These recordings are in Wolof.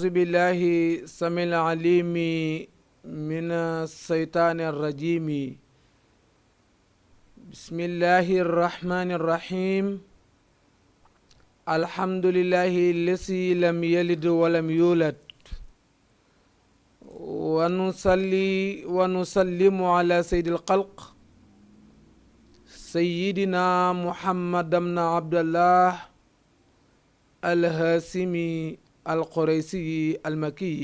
أعوذ بالله السميع العليم من الشيطان الرجيم. بسم الله الرحمن الرحيم. الحمد لله الذي لم يلد ولم يولد، ونصلي ونسلم على سيد الخلق سيدنا محمد بن عبد الله الهاشمي القريشي المكي.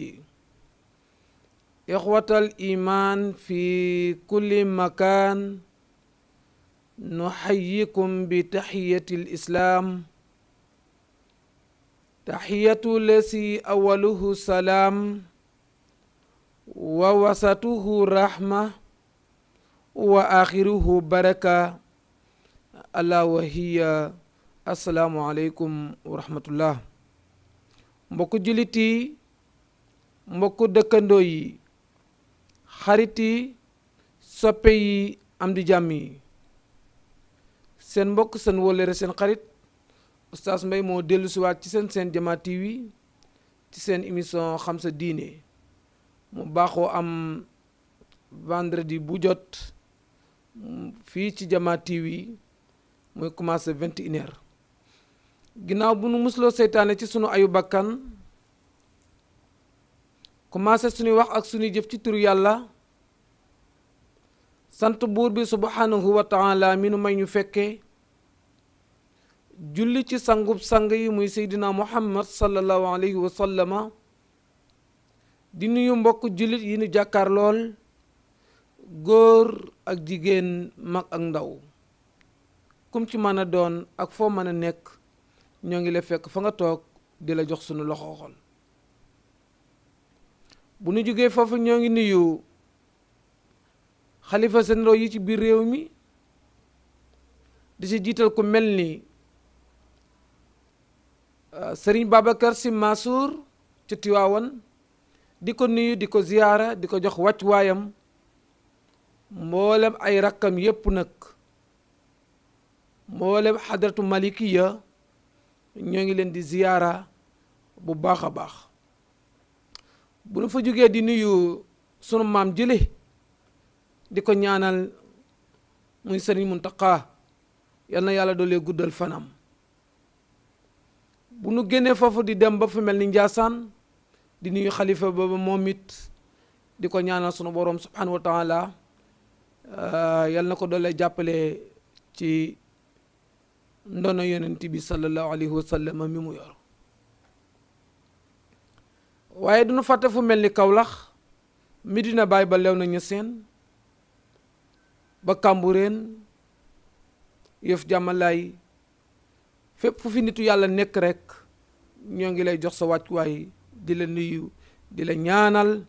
إخوة الإيمان في كل مكان، نحييكم بتحية الإسلام، تحية التي أوله سلام ووسطه رحمة وآخره بركة، ألا وهي assalaamu aleykum wa rahmatullah. mbokku jullit yi, mbokku dëkkandoo yi, xarit yi, soppe yi, am di jàmm yi, seen mbokk seen wóllëre seen xarit Oustaz Mbaye moo dellu siwaat ci seen Jama TV ci seen émission xam sa diine mu baaxoo am vendredi bu jot fii ci Jama TV muy commencé 21h. ginnaaw bu nu musloo seytaane ci sunu ayu bakkan, commencé suñuy wax ak suñuy jëf ci turu yàlla, sant buur bi subhanahu wa taala mi nu may ñu fekkee, julli ci sangub sang yi muy seydina muhammad sallallahu alayhi wa sallama, di nuyu mbokk jullit yi nu jàkkaar lool, góor ak jigéen, mag ak ndaw, kum ci mën a doon ak foo mën a nekk, ñoo ngi la fekk fa nga toog di la jox sunu loxo xol. bu nu jógee foofu ñoo ngi nuyu xalifa généraux yi ci biir réew mi, di si jiital ku mel ni Serigne Babacar Sy Mansour ci Tiwaawan, di ko nuyu, di ko ziyaara, di ko jox wàccuwaayam, mboolem ay rakkam yépp nag, mboolem xadratu malikiya ñoo ngi leen di ziyaara bu baax a baax. bu nu fa jógee di nuyu sunu maam jële, di ko ñaanal muy Sëriñ Muntaqa, yal na yàlla doolee guddal fanam. bu nu génnee foofu di dem ba fu mel ni Njaasaan, di nuyu xalifa booba moom it, di ko ñaanal sunu borom subhanahu wa taala yal na ko doolee jàppale ci ndono yonent bi sallallahu alayhi wa sallam mi mu yor. waaye duñu fàtte fu mel ni Kawlax, Medina Baay ba Léona Niassène ba Cambérène, Yoff Jàmmalaay, fépp fu fi nitu yàlla nekk rek ñoo ngi lay jox sa wàccuwaay, di la nuyu, di la ñaanal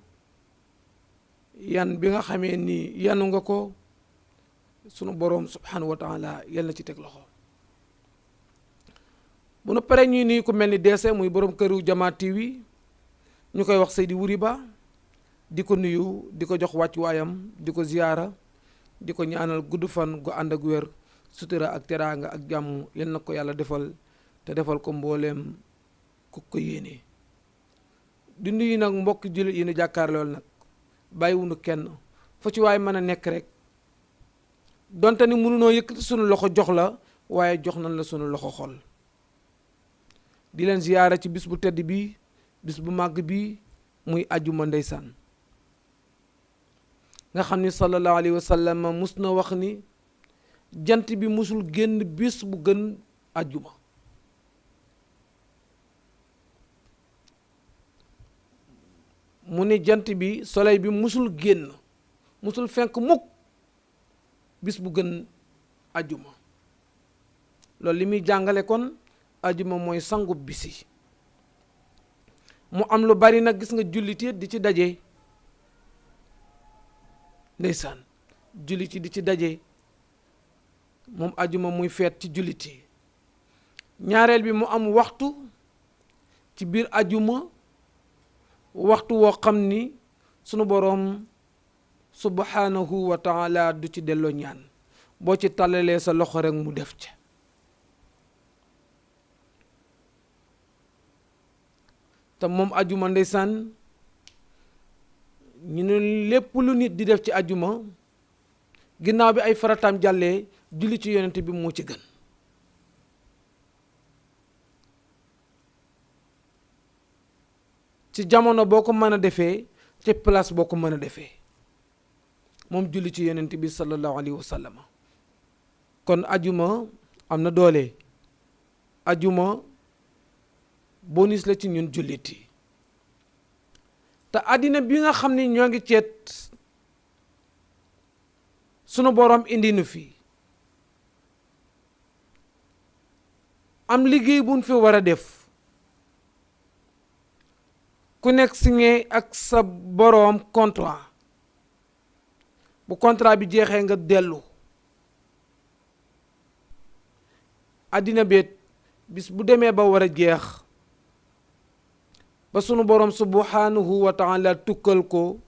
yan bi nga xamee ni yanu nga ko, sunu boroom subhanahu wa taala yal na ci teg loxo. bu nu paree ñuy nuyu ku mel ni deese muy borom këru Jama TV, ñu koy wax Seydi Wuri Ba, di ko nuyu, di ko jox wàccuwaayam, di ko ziyaara, di ko ñaanal gudd fan gu ànd ak wér, sutura ak teraanga ak jàmm, yal na ko yàlla defal te defal ko mbooleem ku ko yéene. di nuyu nag mbokk jullit yi nu jàkkaar lool nag, bàyyiwunu kenn, fa ci waay mën a nekk rek, donte ni mënunoo yëkkati sunu loxo jox la, waaye jox nañ la sunu loxo xol. di leen ziyaara ci bis bu tedd bi, bis bu màgg bi, muy ajjuma ndeysaan, nga xam ni sallallahu alayhi wa sallam mus na wax ni jant bi musul génn bis bu gën ajjuma. mu ni jant bi, soleil bi musul génn, musul fenk mukk bis bu gën ajjuma. loolu li muy jàngale kon, ajjuma mooy sangu bisi. mu am lu bari nag, gis nga jullit yi di ci daje, ndeysaan, jullit yi di ci daje, moom ajjuma muy feet ci jullit yi. ñaareel bi mu am waxtu ci biir ajjuma, waxtu woo xam ni sunu boroom subhanahu wa taala du ci delloo ñaan, boo ci tàllalee sa loxo rek mu def ca. te moom ajuma ndeysaan ñu ne lépp lu nit di def ci ajuma ginnaaw bi ay farataam jàllee julli ci yonent bi moo ci gën. ci jamono boo ko mën a defee ci place boo ko mën a defee moom julli ci yonent bi sallallahu alayhi wa sallam. kon ajuma am na doole. ajuma bonus la ci ñun jullit yi te àddina bi nga xam ni ñoo ngi ceet sunu boroom indi nu fi am liggéey buñ fi war a def ku nekk signé ak sa boroom contrat bu contrat bi jeexee nga dellu. àddina beet bis bu demee ba war a jeex ba sunu boroom subhanahu wa taala tukkal ko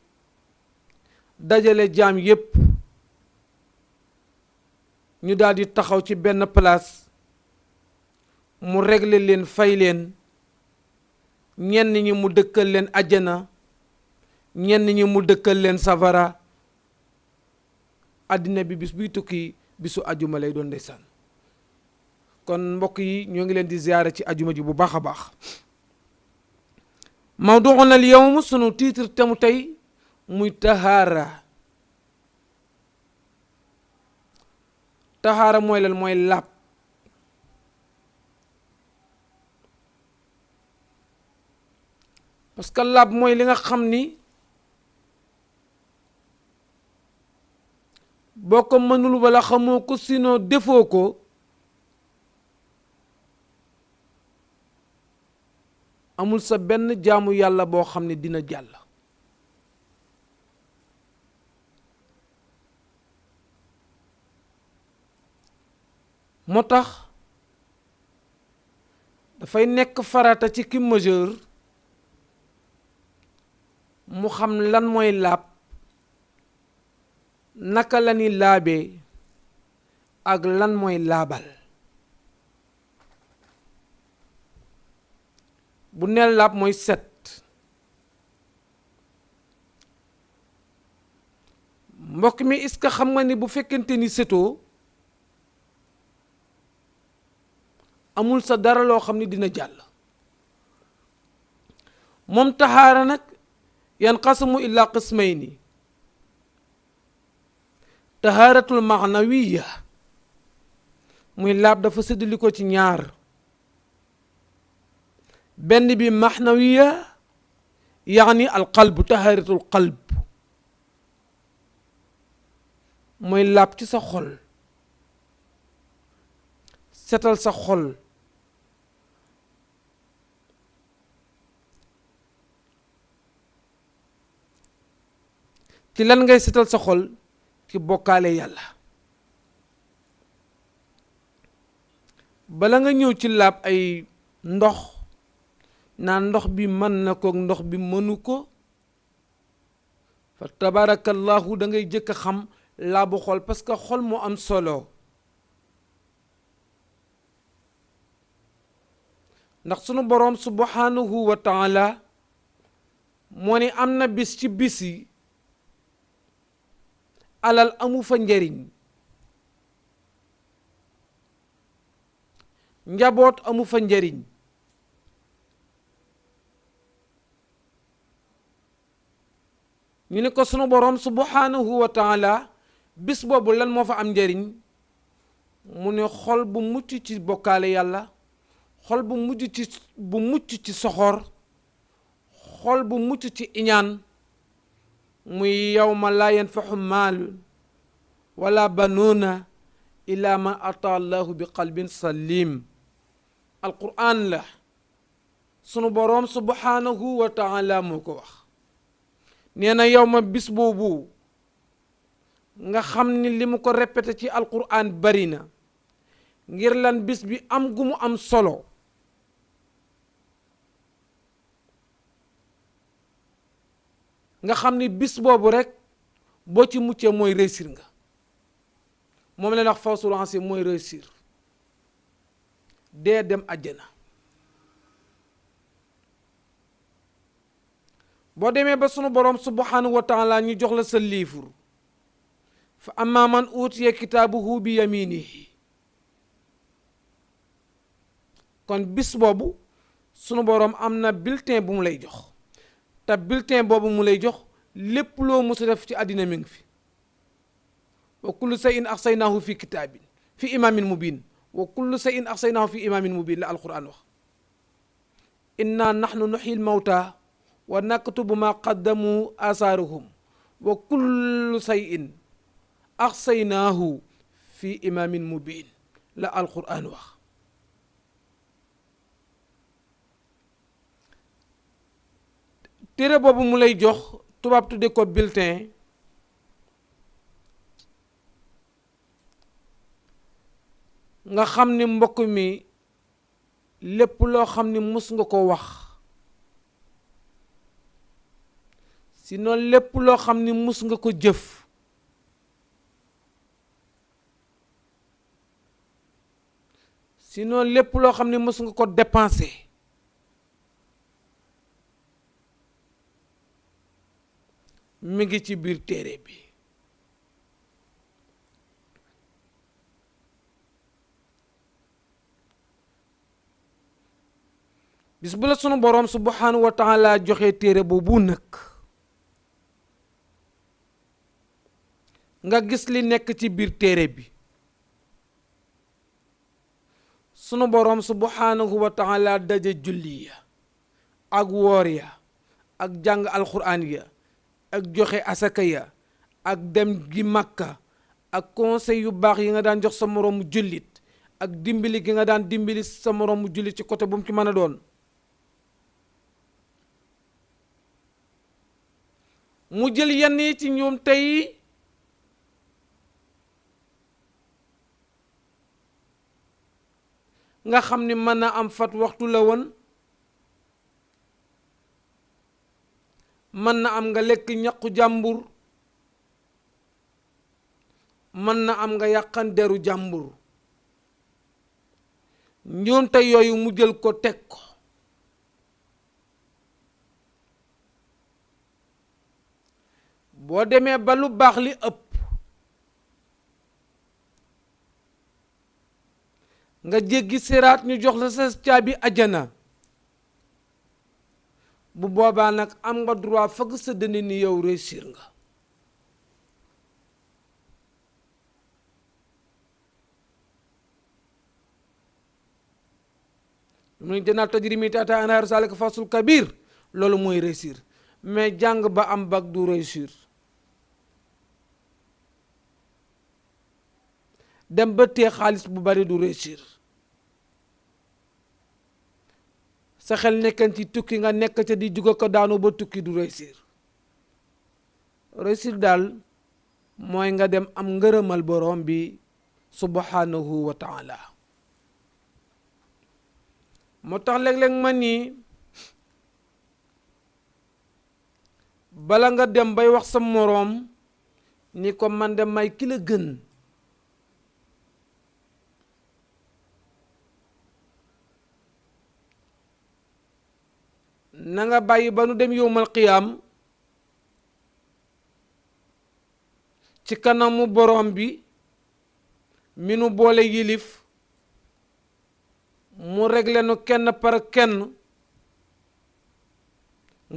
dajale jaam yépp ñu daldi taxaw ci benn place mu régler leen fay leen ñenn ñi mu dëkkal leen àjjana ñenn ñi mu dëkkal leen safara. àddina bi bis buy tukki bisu ajuma lay doon ndeysaan. kon mbokk yi ñoo ngi leen di ziyaare ci ajuma ji bu baax a baax. mawduuna al yawm sunu titre temu tey muy tahaara. tahaara mooy lan mooy laab. parce que laab mooy li nga xam ni boo ko mënul wala xamoo ko sinon defoo ko amul sa benn jaamu yàlla boo xam ne dina jàll. moo tax dafay nekk farata ci ki majeur mu xam lan mooy laab naka la ni laabee ak lan mooy laabal. bu neel laab mooy set. mbokk mi est-ce que xam nga ni bu fekkente ni setoo amul sa dara loo xam ni dina jàll. moom tahaara nag yanqasimu illa qismayni. tahaaratul maanawiya muy laab dafa séddali ko ci ñaar. benn bi maxnawiya yaani al qalb tahaaratul qalb mooy laab ci sa xol setal sa xol ci lan ngay setal sa xol ci bokkaale yàlla. bala nga ñëw ci laab ay ndox naan ndox bi mën na ko ndox bi mënu ko fa tabarakallahu da ngay jëkk a xam laabu xol parce que xol moo am solo. ndax sunu boroom subhanahu wa taala moo ne am na bis ci bis yi alal amu fa njariñ, njaboot amu fa njariñ, ñu ne ko sunu boroom subhanahu wa taala bis boobu lan moo fa am njariñ mu ne xol bu mucc ci bokkaale yàlla, xol bu mucc ci soxor, xol bu mucc ci iñaan, muy yawma laa yanfaxu maal wala banuuna illa man ata allahu bi qalbin salim. alquran la sunu boroom subhanahu wa taala moo ko wax. nee na yawma bis boobu nga xam ni li mu ko répété ci alquran bari na ngir lan bis bi am gu mu am solo. nga xam ni bis boobu rek boo ci muccee mooy réussir nga. moom la wax fawsul ansi mooy réussir dee dem àjjana. boo demee ba sunu borom subhanahu wa taala ñu jox la sa livre fa amma man utiya kitaabuhu bi yaminihi kon bis boobu sunu borom am na bulletin bu mu lay jox te bulletin boobu mu lay jox lépp loo mës a def ci àddina mi ngi fi wa kullu shay'in ahsaynaahu fi kitaabin fi imaamin mubin wa kullu shay'in ahsaynaahu fi imaamin mubin la alquran wax inna nahnu nuhyi al-mawta wa naktubu ma qaddamu asaaruhum wa kullu shay'in ahsaynaahu fi imaamin mubin la alquran wax téere boobu mu lay jox tubaab tudde ko bulletin nga xam ni mbokk mi lépp loo xam ni mus nga ko wax sinon lépp loo xam ni mus nga ko jëf sinon lépp loo xam ni mus nga ko dépenser mi ngi ci biir téere bi bis bu la sunu boroom subhanahu wa taala joxe téere boobu nag nga gis li nekk ci biir téere bi sunu boroom subhanahu wa taala daje julli ya ak woor ya ak jàng alxuraan ya ak joxe asaka ya ak dem gi Makka ak conseil yu baax yi nga daan jox sa moroomu jullit ak dimbali gi nga daan dimbali sa moroomu jullit ci côté bu mu ci mën a doon mu jël yenn yi ci ñoom tey nga xam ni mën na am fat waxtu la woon mën na am nga lekk ñaqu jàmbur mën na am nga yàqan deru jàmbur ñoom tey yooyu mu jël ko teg ko boo demee ba lu baax li ëpp nga jéggi siraat ñu jox la sa caabi ajana bu boobaa nag am nga droit fëgg sa dënn ni yow réussir nga mu ne jannaatu tajri min tahtihaa al-anhaaru zaalika fawzul kabiir loolu mooy réussir mais jàng ba am bac du réussir dem ba tee xaalis bu bari du réussir sa xel nekkan ci tukki nga nekk ca di juga ko daanu ba tukki du réussir réussir daal mooy nga dem am ngërëmal borom bi subhanahu wa taala moo tax léeg-léeg ma ni bala nga dem bay wax sa moroom ni ko man de may ki la gën na nga bàyyi ba nu dem yowmal qiyaam ci kanamu borom bi mi nu boole yilif mu réglé nu kenn par kenn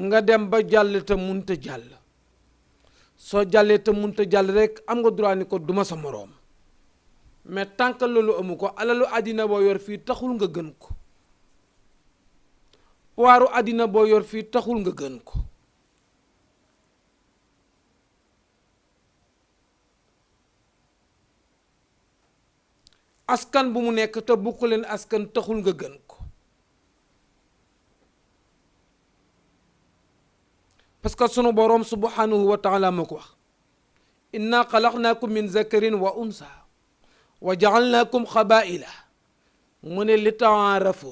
nga dem ba jàll te munta jàll soo jàllee te munta jàll rek am nga droit ni ko duma sa moroom mais tant que loolu amu ko alalu àddina boo yor fii taxul nga gën ko waaru àddina boo yor fii taxul nga gën ko askan bu mu nekk te bokku leen askan taxul nga gën ko parce que sunu boroom subhanahu wa taala moo ko wax inna xalaqnaakum min zakarin wa unsa wa jaalnaakum xabaila mu ne li taarafu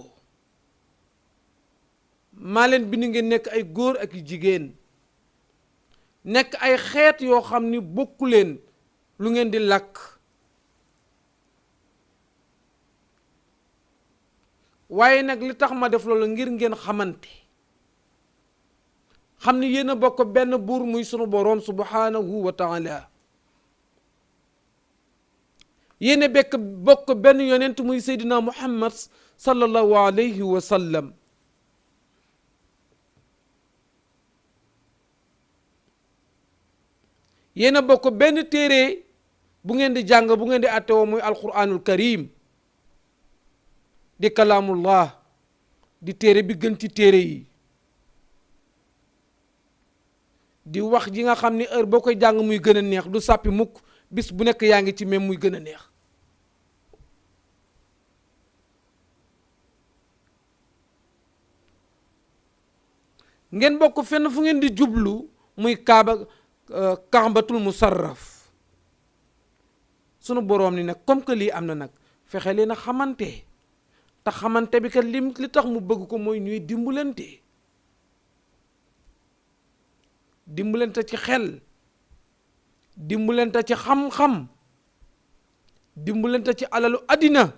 maa leen bind ngeen nekk ay góor ak jigéen nekk ay xeet yoo xam ni bokku leen lu ngeen di làkk waaye nag li tax ma def loolu ngir ngeen xamante xam ni yéen a bokk benn buur muy sunu boroom subhanahu wa taala. yéen a bokk benn yonent muy seydina muhammad sallallahu alayhi wa sallam. yéen a bokk benn téere bu ngeen di jàng bu ngeen di attewoo muy alquranul karim di kalaamullah di téere bi gën ci téere yi, di wax ji nga xam ni heure boo koy jàng muy gën a neex, du sàppi mukk, bis bu nekk yaa ngi ci même muy gën a neex. ngeen bokk fenn fu ngeen di jublu muy kaabatul musarraf. sunu boroom ni nag comme que lii am na nag fexe leen a xamante, te xamante bi kat li tax mu bëgg ko mooy ñuy dimbalante ci xel, dimbalante ci xam-xam, dimbalante ci alalu àddina,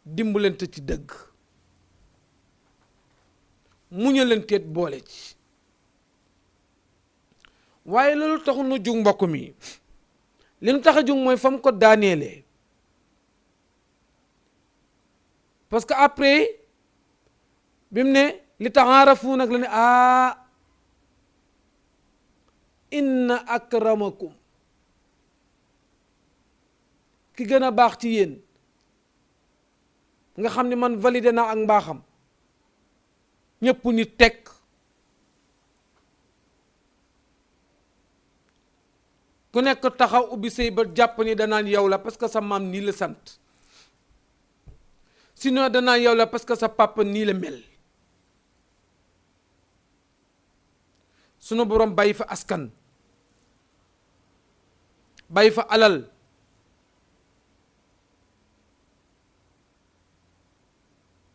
dimbalante ci dëgg, muñalanteet boole ci. waaye loolu taxul nu jug mbokk mi, li nu tax a jug mooy fam ko daaneele. parce que après bi mu ne li taxaarafu nag la ne inna akramakum, ki gën a baax ci yéen nga xam ne man validé naa ak mbaaxam, ñépp ni teg. ku nekk taxaw ubbi say ba jàpp ni danaan yow la parce que sa maam nii la sant, sinon danaan yow la parce que sa papa nii la mel. sunu borom bàyyi fa askan, bàyyi fa alal,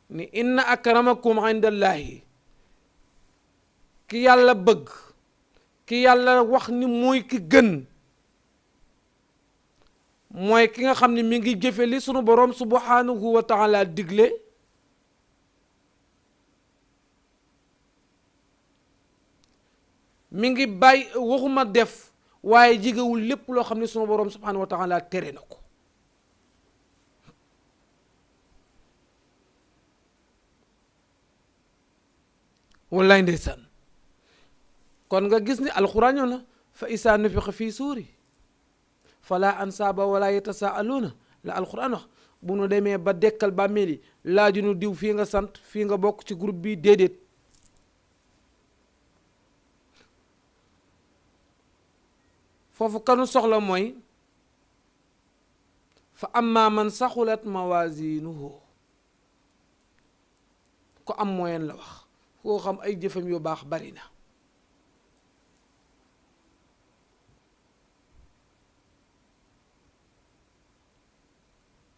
ni inna akramakum indallahi, ki yàlla bëgg, ki yàlla wax ni mooy ki gën, mooy ki nga xam ne mi ngi jëfe li sunu borom subhanahu wa taala digle, mi ngi bàyyi waxuma def waaye jigewul lépp loo xam ne sunu borom subhanahu wa taala tere na ko. wallaay ndeysaan. kon nga gis ni alxuraan ñëw na fa isaa nufixa fii suuri fala ansaaba wala yatasaaluuna la alxuraan wax. bu nu demee ba dekkal bàmmeel yi laaju nu diw fii nga sant, fii nga bokk ci groupe bi, déedéet. foofu kanu soxla mooy fa amma man saxulat mawazinuhu, ko am moyen la wax, koo xam ay jëfam yu baax bari na.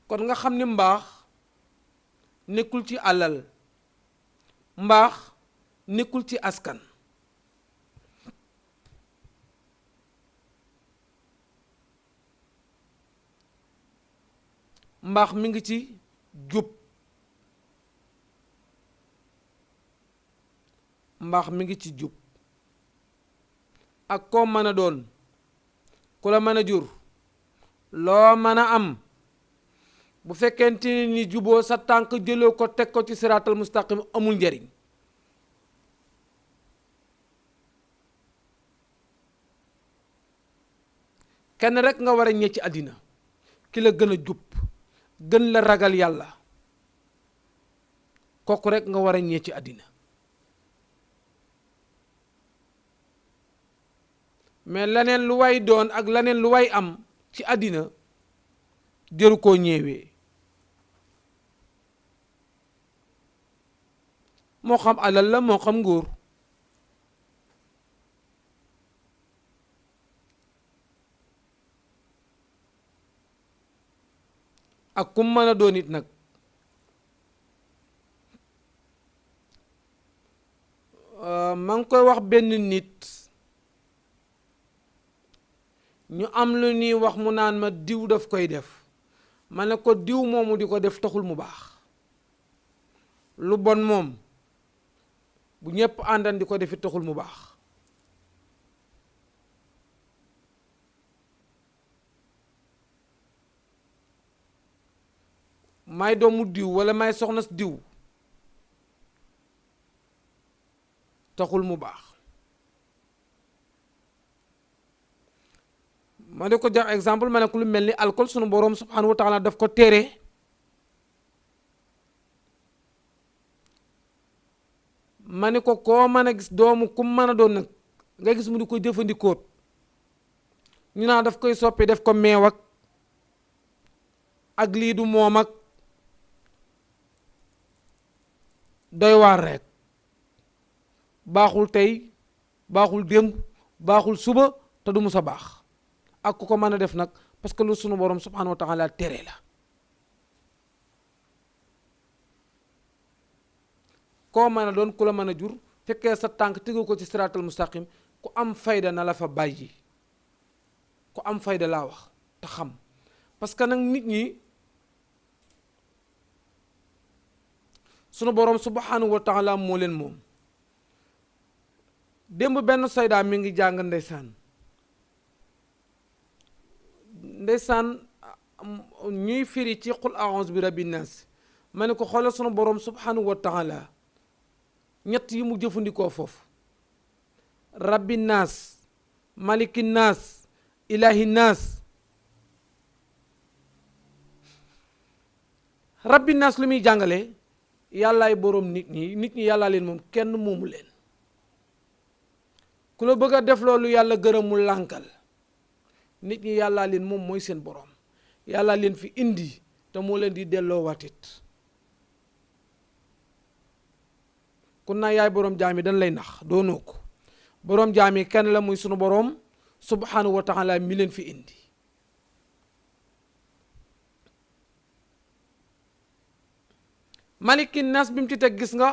kon nga xam ni mbaax nekkul ci alal, mbaax nekkul ci askan, mbaax mi ngi ci jub, mbaax mi ngi ci jub. ak koo mën a doon, ku la mën a jur, loo mën a am, bu fekkente ni juboo sa tànk jëloo ko teg ko ci siraatal mustaqim amul njariñ. kenn rek nga war a ñee ci àddina, ki la gën a jub, gën la ragal yàlla, kooku rek nga war a ñee ci àddina. mais laneen lu way doon ak laneen lu way am ci àddina jëru koo ñeewee. moo xam alal la, moo xam nguur. ak kum mën a doon it nag. ma ngi koy wax benn nit, ñu am lu ñuy wax mu naan ma diw daf koy def, ma ne ko diw moomu di ko def taxul mu baax. lu bon moom bu ñëpp àndan di ko defi taxul mu baax. may doomu diw wala may soxna diw taxul mu baax. ma ne ko jox exemple ma ne ko lu mel ni alcool sunu boroom subhanahu wa taala daf ko tere. ma ne ko koo mën a gis doomu kum mën a doon nag nga gis mu di ko jëfandikoot ñu naa daf koy soppi def ko meew ak lii du moom ak doy waar rek baaxul tey baaxul démb baaxul suba te du mus a baax ak ku ko mën a def nag parce que lu sunu borom subhanahu wa taala tere la. koo mën a doon ku la mën a jur fekkee sa tànk tegu ko ci siraatal mustaqim ku am fayda na la fa bàyyi ku am fayda laa wax te xam parce que nag nit ñi sunu borom subhanahu wa taala moo leen moom. démb benn saydaa mi ngi jàng ndeysaan ñuy firi ci qul a'uuzu bi rabbin naas ma ne ko xoolal sunu borom subhanahu wa taala ñett yi mu jëfandikoo foofu rabbi naas maliki naas ilahi naas. rabbi naas lu muy jàngale yàllaay boroom nit ñi yàllaa leen moom kenn moomu leen. ku la bëgg a def loolu yàlla gërëmul lànkal. nit ñi yàllaa leen moom mooy seen boroom yàllaa leen fi indi te moo leen di delloo watit. kun naa yaay boroom jaam yi dañ lay nax doonoo ko boroom jaam yi kenn la muy sunu boroom subhanahu wa taala mi leen fi indi. maliki nas bi mu ci teg gis nga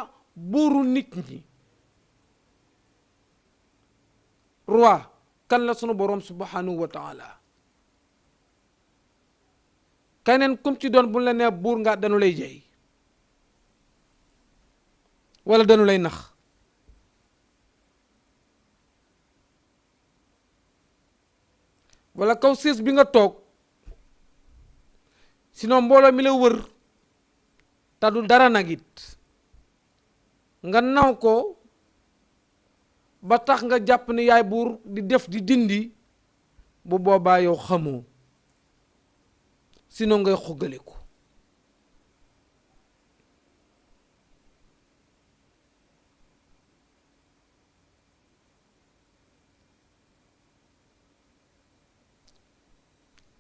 buuru nit ñi roi kan la sunu boroom subhanahu wa taala. keneen kum ci doon bu la nee buur nga dañu lay jey wala dañu lay nax. wala kaw siis bi nga toog sinon mbooloo mi la wër te du dara nag it nga naw ko ba tax nga jàpp ni yaay buur di def di dindi bu boobaa yow xamoo sinon ngay xoggaliku.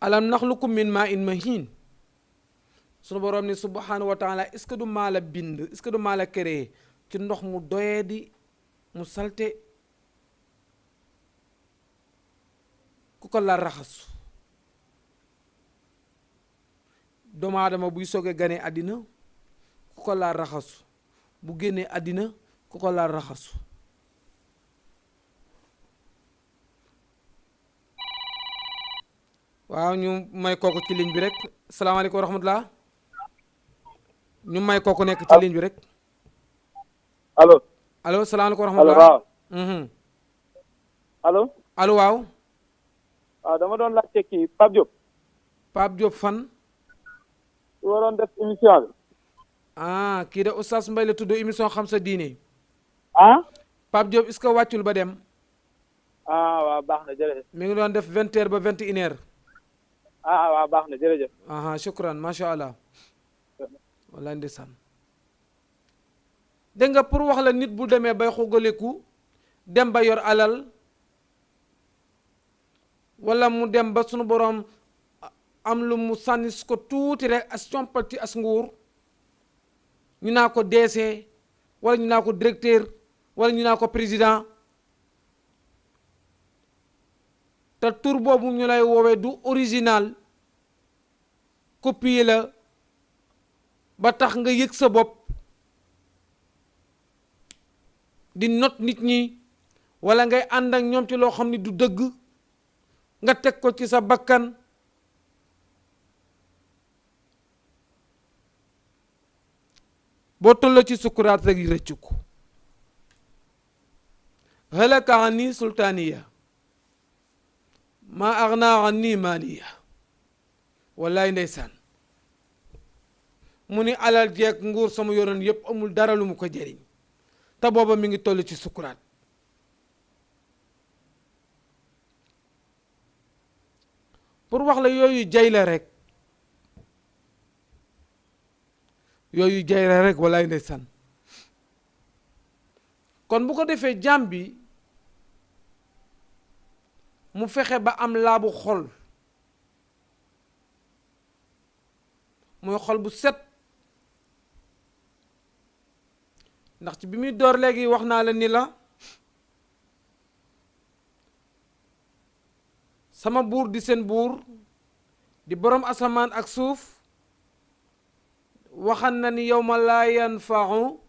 alam naxluqum min maa in mahin sunu boroom ni subhanahu wa taala est-ce que du maa la bind est-ce que du maa la créé ci ndox mu doyee di mu salte ku ko la raxasu. doomu aadama buy soge gane àddina ku ko la raxasu bu génnee àddina ku ko la raxasu. waaw ñu may kooku ci ligne bi rek salaamaaleykum wa rahmatulah ñu may kooku nekk ci ligne bi rek. allo salaamaaleykum wa rahmatulah. allo waaw. waaw dama doon laajte kii Pape Diop. Pape Diop fan. su waroon def émission bi. kii de Oustaz Mbaye la tudd émission xam sa diine. Pape Diop est-ce que wàccul ba dem. waaw baax na jërëjëf. mi ngi doon def 20h ba 21h. waaw baax na jërëjëf. shukran macha allah. walla ndeysaan. dégg nga pour wax la nit bu demee bay xogaleku dem ba yor alal walla mu dem ba sunu boroom am lu mu sànnis ko tuuti rek as compati as nguur ñu naa ko DC walla ñu naa ko directeur walla ñu naa ko président te tur boobu ñu lay woowee du original copie la ba tax nga yëg sa bopp di not nit ñi walla ngay ànd ak ñoom ci loo xam ni du dëgg nga teg ko ci sa bakkan boo tolloo ci sukuraat rek rëccu ko halaka anni sultaaniya ma agna anni maaliya. wallaay ndeysaan mu ni alal jeeg nguur sama yoroon yépp amul dara lu mu ko jëriñ te booba mi ngi toll ci sukuraat. pour wax la yooyu jay la rek, yooyu jay la rek wallaay ndeysaan. kon bu ko defee jaam bi mu fexe ba am laabu xol, mooy xol bu set. ndax ci bi muy door léegi wax naa la ni la sama buur di seen buur di borom asamaan ak suuf waxan na ni yawma laa yanfau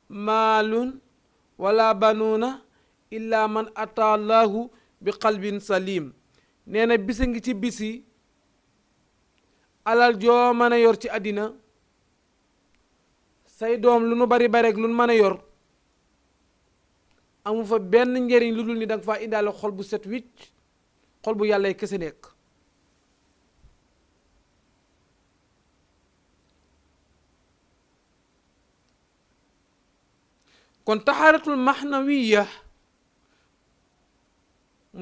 maalun wala banuuna illa man ata allahu bi qalbin salim. nee na bisa ngi ci bisi alal joo mën a yor ci àddina, say doom lu nu bari bari rek lu nu mën a yor, amu fa benn njëriñ lu dul ni danga faa indaale xol bu set wicc, xol bu yàlla kese nekk. kon taxaaratul maxnawiya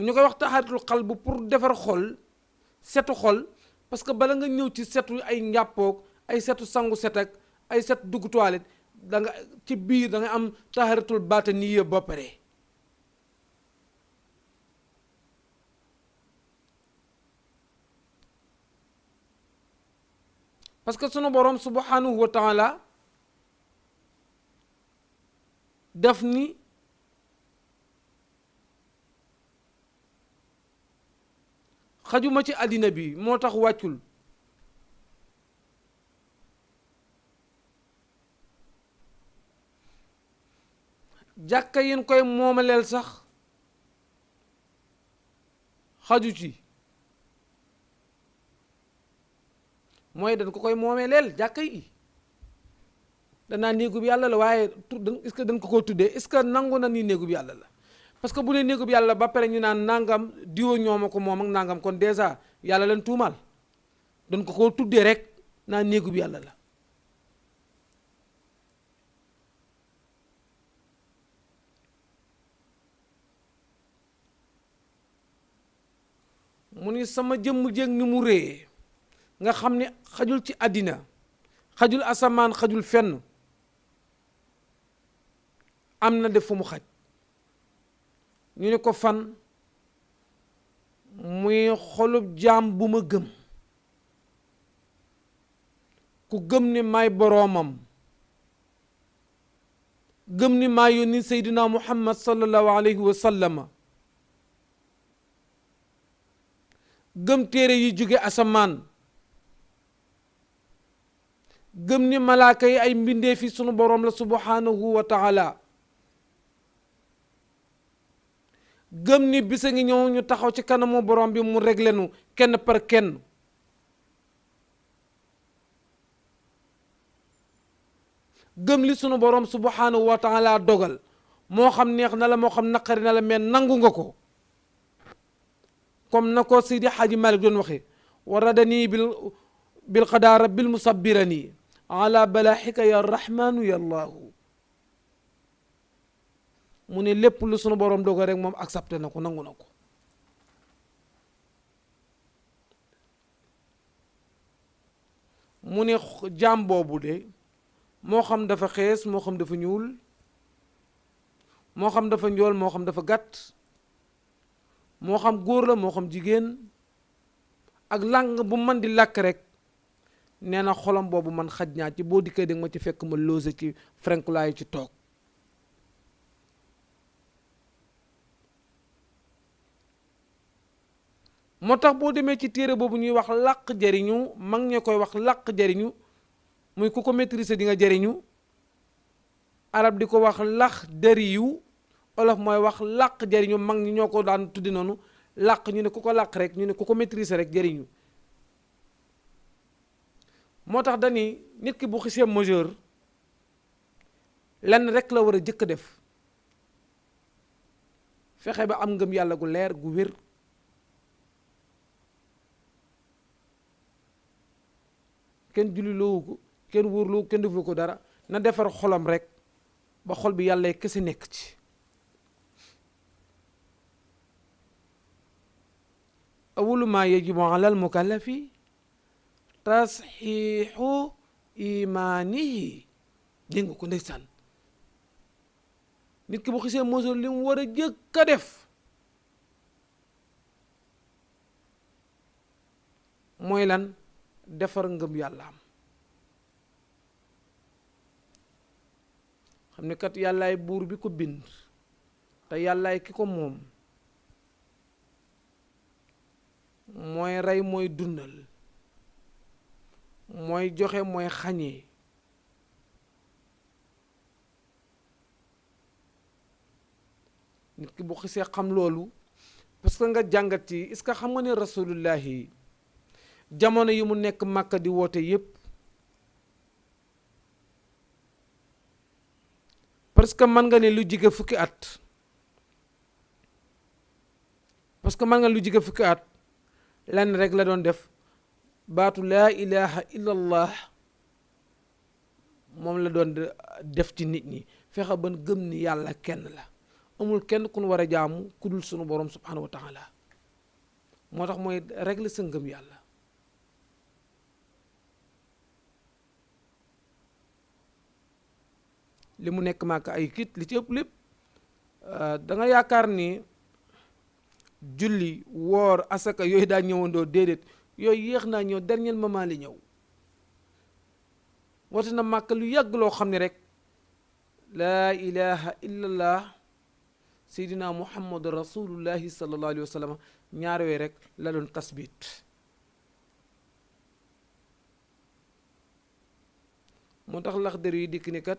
ñu koy wax taxaaratul xal bu pour defar xol, setu xol, parce que bala nga ñëw ci setu ay njàppoog ay setu sangu set ak ay set dugg toilette, da nga ci biir da nga am taxaaratul baataniya ba pare. parce que sunu borom subhanahu wa taala daf ni xajuma ci àddina bi moo tax wàccul. jàkka yin koy moomaleel sax xaju ci, mooy dañ ko koy moomeleel jàkka yi. danaa néegub yàlla la waaye est-ce que dañ ko koo tuddee, est-ce que nangu na ni néegub yàlla la? parce que bu ne néegub yàlla ba pare ñu naan nangam diwo ñooma ko moom ak nangam, kon dèjà yàlla leen tuumaal. dañ ko koo tuddee rek naan néegub yàlla la. mu ni sama jëmm jéeg ni mu réyee nga xam ni xajul ci àddina, xajul asamaan, xajul fenn, am na def fu mu xaj. ñu ne ko fan, muy xolub jaam bu ma gëm, ku gëm ni maay boroomam, gëm ni maa yónni Seydina Muhammad sallallahu alayhi wa sallama, gëm téere yi jóge asamaan, gëm ni malaaka yi ay mbindee fi sunu boroom la subhanahu wa taala, gëm ni bisa ngi ñëw ñu taxaw ci kanamu boroom bi mu réglé nu kenn par kenn. gëm li sunu boroom subhanahu wa taala dogal, moo xam neex na la moo xam naqari na la, mais nangu nga ko. comme na ko Seydi Hadji Malick doon waxee, wa radani bil qadaara bil musabbirani ala balaaxika ya rahmanu ya allahu. mu ne lépp lu sunu borom dogal rek moom accepté na ko, nangu na ko. mu ne jaam boobu de moo xam dafa xees, moo xam dafa ñuul, moo xam dafa njool, moo xam dafa gàtt, moo xam góor la moo xam jigéen, ak làng bu man di làkk rek, nee na xolam boobu man xaj naa ci. boo dikkee danga ma ci fekk ma loose ci frenkulaayu ci toog. moo tax boo demee ci téere boobu ñuy wax làq jariñu, mag ña koy wax làq jariñu, muy ku ko maîtriser di nga jariñu. arab di ko wax lax dariyu, olof mooy wax làq jariñu, mag ñi ñoo ko daan tuddi noonu. làq ñu ne ku ko làq rek, ñu ne ku ko maîtriser rek jariñu. moo tax dañi nit ki bu xisee majeur lenn rek la war a jëkk def, fexe ba am ngëm yàlla gu leer gu wér. kenn julli loowu ko kenn wóorloo kenn defu ko dara na defar xolam rek ba xol bi yàlla kese nekk ci. awwalu maa yajibu alal mukallafi tasxiixu imaanihi. dégg nga ko ndeysaan, nit ki bu xisee mosul li mu war a jëkk a def mooy lan? defar ngëm yàlla am. xam ne kat yàllaay buur bi ko bind te yàllaay ki ko moom, mooy rey mooy dundal, mooy joxe mooy xañee. nit ki bu xisee xam loolu, parce que nga jàngat ci est-ce que xam nga ne rasulullahi jamono yi mu nekk Màkka di woote yépp, parce que mën nga ne lu jige fukki at, parce que mën nga lu jige fukki at lenn rek la doon def, baatu laa ilaha illallah moom la doon def ci nit ñi, fexe ban gëm ni yàlla kenn la, amul kenn ku nu war a jaamu ku dul sunu borom subhanahu wa taala. moo tax mooy régler sa ngëm yàlla. li mu nekk Màkka ay kit li ci ëpp lépp da nga yaakaar ni julli woor asaka yooyu daa ñëwandoo, déedéet, yooyu yéex naa ñëw, dernier moment li ñëw. woote na Màkka lu yàgg loo xam ne rek laa ilaha illallah seydina muhammadu rasulullahi sallallahu alayhi wa sallam ñaar yooyu rek la doon tasbit. moo tax Laxdari yi dikk ni kat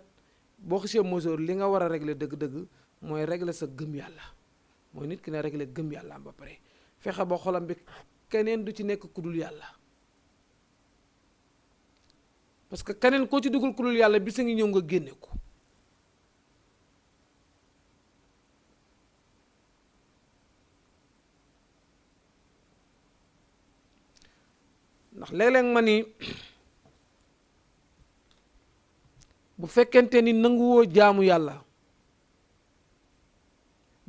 boo xisee mosoor li nga war a régler dëgg-dëgg mooy régler sa gëm yàlla, mooy nit ki na régler gëm yàlla am ba pare fexe ba xolam bi keneen du ci nekk kudul yàlla. parce que keneen koo ci dugal kudul yàlla bisa ngi ñëw nga génne ko. ndax léeg-léeg ma ni bu fekkente ni nanguwoo jaamu yàlla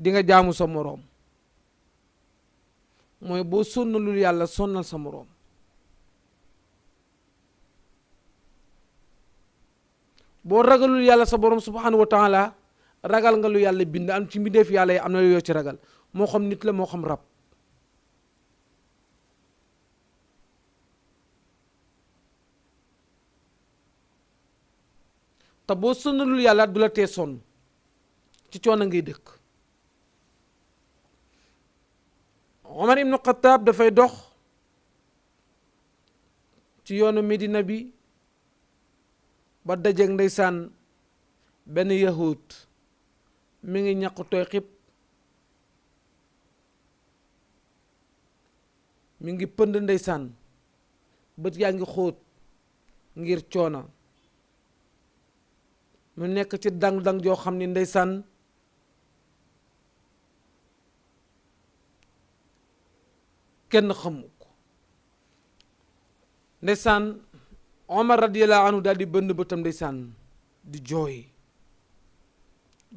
di nga jaamu sa moroom, mooy boo sonnalul yàlla sonnal sa moroom. boo ragalul yàlla sa borom subhanahu wa taala ragal nga lu yàlla bind. am ci mbindeef yàlla yi am na yoo ci ragal, moo xam nit la moo xam rab. te boo sonnalul yàlla du la tee sonn, ci coono ngay dëkk. Omar ibnu Xataab dafay dox ci yoonu Medina bi ba dajeeg ndeysaan benn yahud mi ngi ñaq tooy xib, mi ngi pënd ndeysaan, bët yaa ngi xóot ngir coono, mu nekk ci dang-dang joo xam ni ndeysaan kenn xamu ko. ndeysaan Omar radiyallahu anhu daal di bënn bëtam ndeysaan di jooy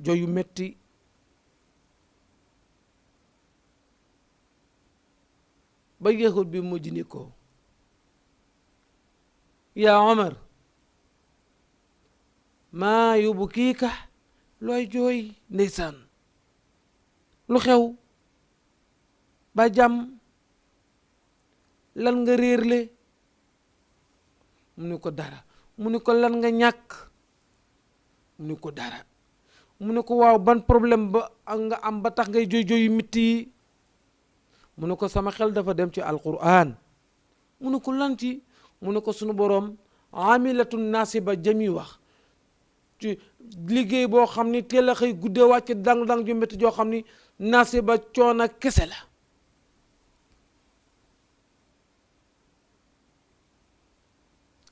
jooy yu metti. ba yahud bi mujj ni ko yaa Omar maa yubkiika, looy jooy ndeysaan, lu xew ba jàmm, lan nga réerle? mu ni ko dara. mu ni ko lan nga ñàkk? mu ni ko dara. mu ni ko waaw ban problème ba nga am ba tax ngay jooy jooy yu mitti yi? mu ni ko sama xel dafa dem ci alquran. mu ni ko lan ci? mu ni ko sunu boroom amilatun nasiba jami wax ci liggéey boo xam ni teel a xëy guddee wàcc dang-dang ju métti joo xam ni nasiba coono kese la.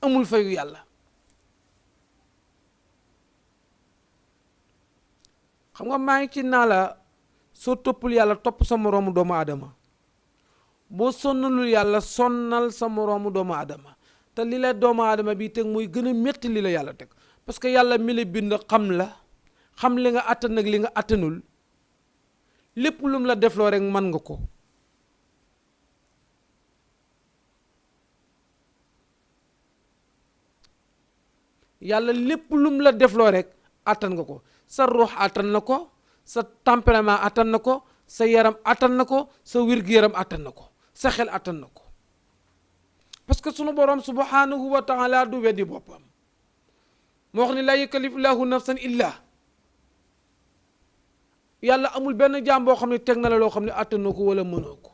amul fayu yàlla. xam nga maa ngi ci naa la soo toppul yàlla topp sa moroomu doomu aadama, boo sonnalul yàlla sonnal sa moroomu doomu aadama. te li la doomu aadama bi teg muy gën a métti li la yàlla teg, parce que yàlla mi la bind xam la, xam li nga àttan ak li nga àttanul, lépp lum la defloo rek mën nga ko. yàlla lépp lum la defloo rek àttan nga ko. sa ruux àttan na ko, sa tempérament àttan na ko, sa yaram àttan na ko, sa wér-gu-yaram àttan na ko, sa xel àttan na ko. parce que sunu borom subhanahu wa taala du weddi boppam. moo wax ni laa yukallifu llaahu nafsan illa, yàlla amul benn jaam boo xam ne teg na la loo xam ne àttan na ko wala mënoo ko.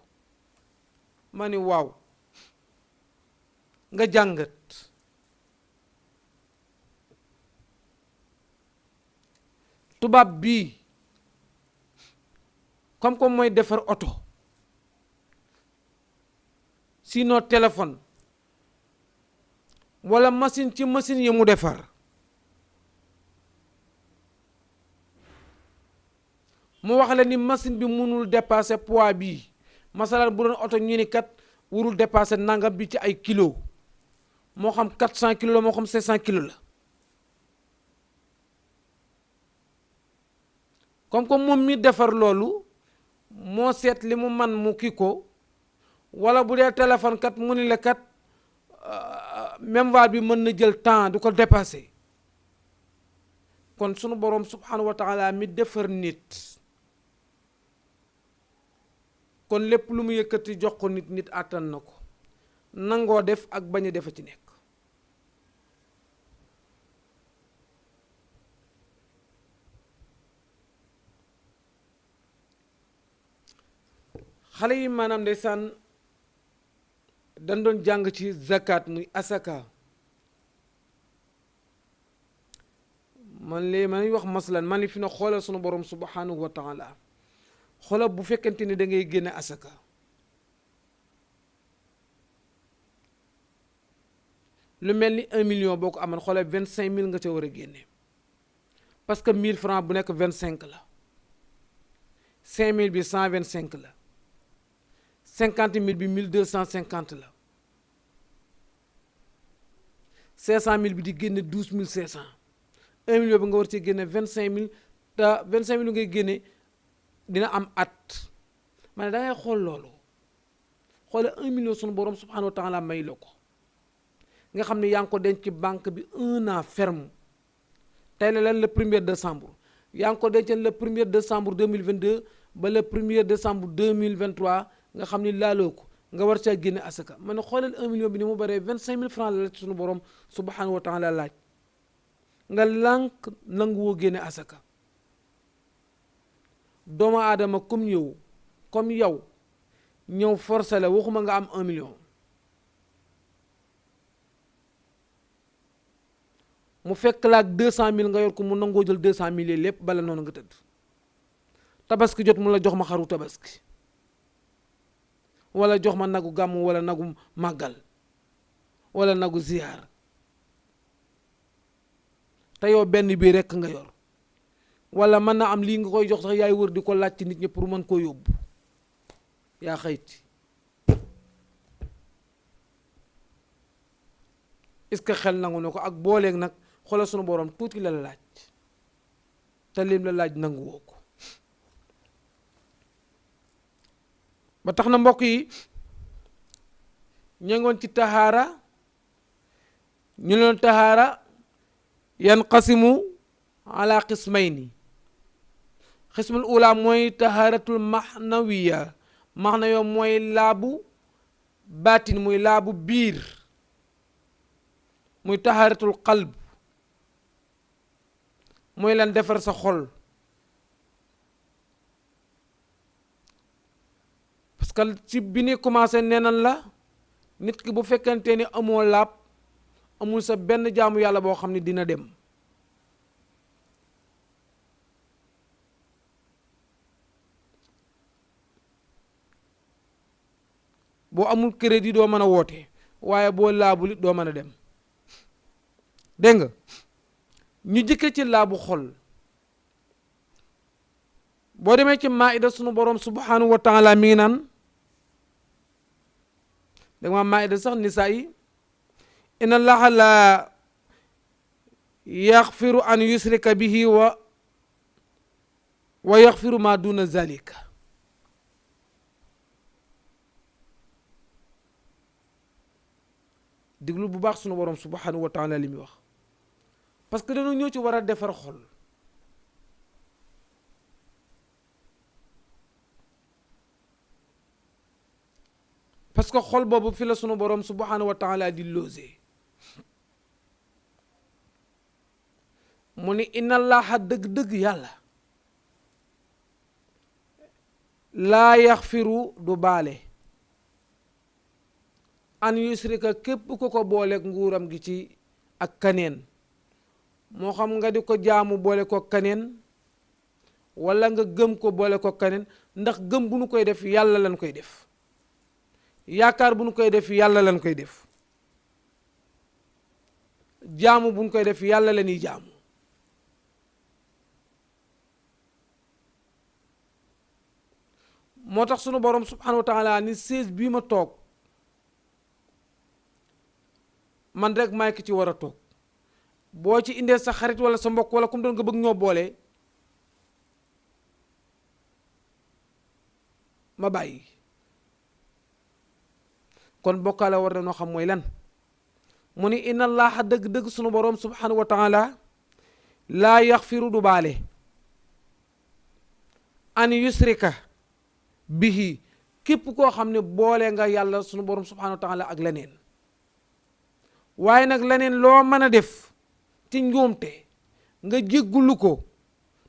ma ni waaw, nga jàngat tubaab bii comme mooy defar oto, sinon téléphone wala machine ci machine yi mu defar, mu wax la ni machine bi mënul dépasser poids bii. masalan bu doon oto ñu ni kat warul dépasser nangam bi ci ay kilo, moo xam 400 kilos la moo xam 500 kilos la. comme moom mi defar loolu moo seet li mu man mu kii ko, wala bu dee téléphone kat mu ni la kat mémoire bi mën na jël temps du ko dépasser. kon sunu borom subhanahu wa taala mi defar nit, kon lépp lu mu yëkkati jox ko nit àttan na ko. nangoo def ak bañ a defa ci nekk. xale yi maanaam ndeysaan dañ doon jàng ci zakat muy asaka. man léegi man wax masalan man li fi na xoolal sunu borom subhanahu wa taala, xoolal bu fekkente ni da ngay génne asaka, lu mel ni 1 million boo ko amoon xoolal 25 000 nga ca war a génne, parce que 1000 francs bu nekk 25 la, 5000 bi 125 la, 50 000 bi 1250 la, 500 000 bi di génne 12 500, 1 million bi nga war cee génne 25 000 te 25 000 ngay génne dina am at. ma ne da ngay xool loolu, xoole 1 million sunu borom subhanahu wa taala may la ko, nga xam ne yaa ngi ko denc ci banque bi 1 an ferme. tey la leen le 1er décembre, yaa ngi ko denceen le 1er décembre 2022 ba le 1er décembre 2023, nga xam ni laaloo ko nga war caa génne asaka. ma ne xoolal 1 million bi ni mu baree 25 000 francs la ci sunu borom subhanahu wa taala laaj, nga lànk nanguwoo génne asaka. doomu aadama comme yow ñëw forcé la, waxuma nga am 1 million, mu fekk la ak 200 000 nga yor ko, mu nangoo jël 200 000 yi lépp bala noonu nga tëdd. tabaski jot mu la jox ma xaru tabaski, wala jox ma nagu gàmmu, wala nagu màggal, wala nagu ziyaar, te yow benn bii rekk nga yor. wala mën na am lii nga koy jox sax yaay wër di ko laaj ci nit ñi pour mën koo yóbbu. yaa xayti, est-ce que xel nangu na ko? ak booleeg nag xoolal sunu borom tuuti la laaj, te lim la laaj nangu woo ko. ba tax na mbokk yi ñu ngoon ci tahaara, ñu loon tahaara yanqasimu ala qismayni. xismul ula mooy tahaaratul mahnawiya, maxna yow mooy laabu baatin, muy laabu biir, muy tahaaratul qalb, mooy lan defar sa xol. parce que ci bi ni commencé neenan la nit ki bu fekkente ni amoo laab, amul sa benn jaamu yàlla boo xam ne dina dem. boo amul crédit doo mën a woote, waaye boo laabul it doo mën a dem. dégg nga ñu jëkke ci laabu xol, boo demee ci maida sunu borom subhanahu wa taala mi ngi naan da nga maida sax nisaa yi inna allaha la yaxfiru an yusrika bihi wa yaxfiru ma duna zalika diglu bu baax sunu borom subhanahu wa taala li muy wax parce que dañoo ñëw ci war a defar xol parce que xol boobu fi la sunu borom subhanahu wa taala di logé mu ni inna allaha dëgg-dëgg yàlla laa yaxfiru du baale an yusrika képp ku ko booleeg nguuram gi ci ak kaneen moo xam nga di ko jaamu boole ko kaneen wala nga gëm ko boole ko kaneen ndax gëm bu nu koy def yàlla lañ koy def yaakaar bu nu koy def yàlla lañ koy def jaamu bu nu koy def yàlla la ñuy jaamu moo tax sunu borom subhanahu wa taala ni sées bii ma toog man rek maay ki ci war a toog boo ci indee sa xarit wala sa mbokk wala comme doon nga bëgg ñoo boole ma bàyyi kon bokkaale war na noo xam mooy lan mu ni inna allaha dëgg-dëgg sunu borom subhanahu wa taala laa yaxfiru du baale an yusrika bihi képp koo xam ne boole nga yàlla sunu borom subhanahu wa taala ak leneen waaye nag leneen loo mën a def ci njuumte nga jéggulu ko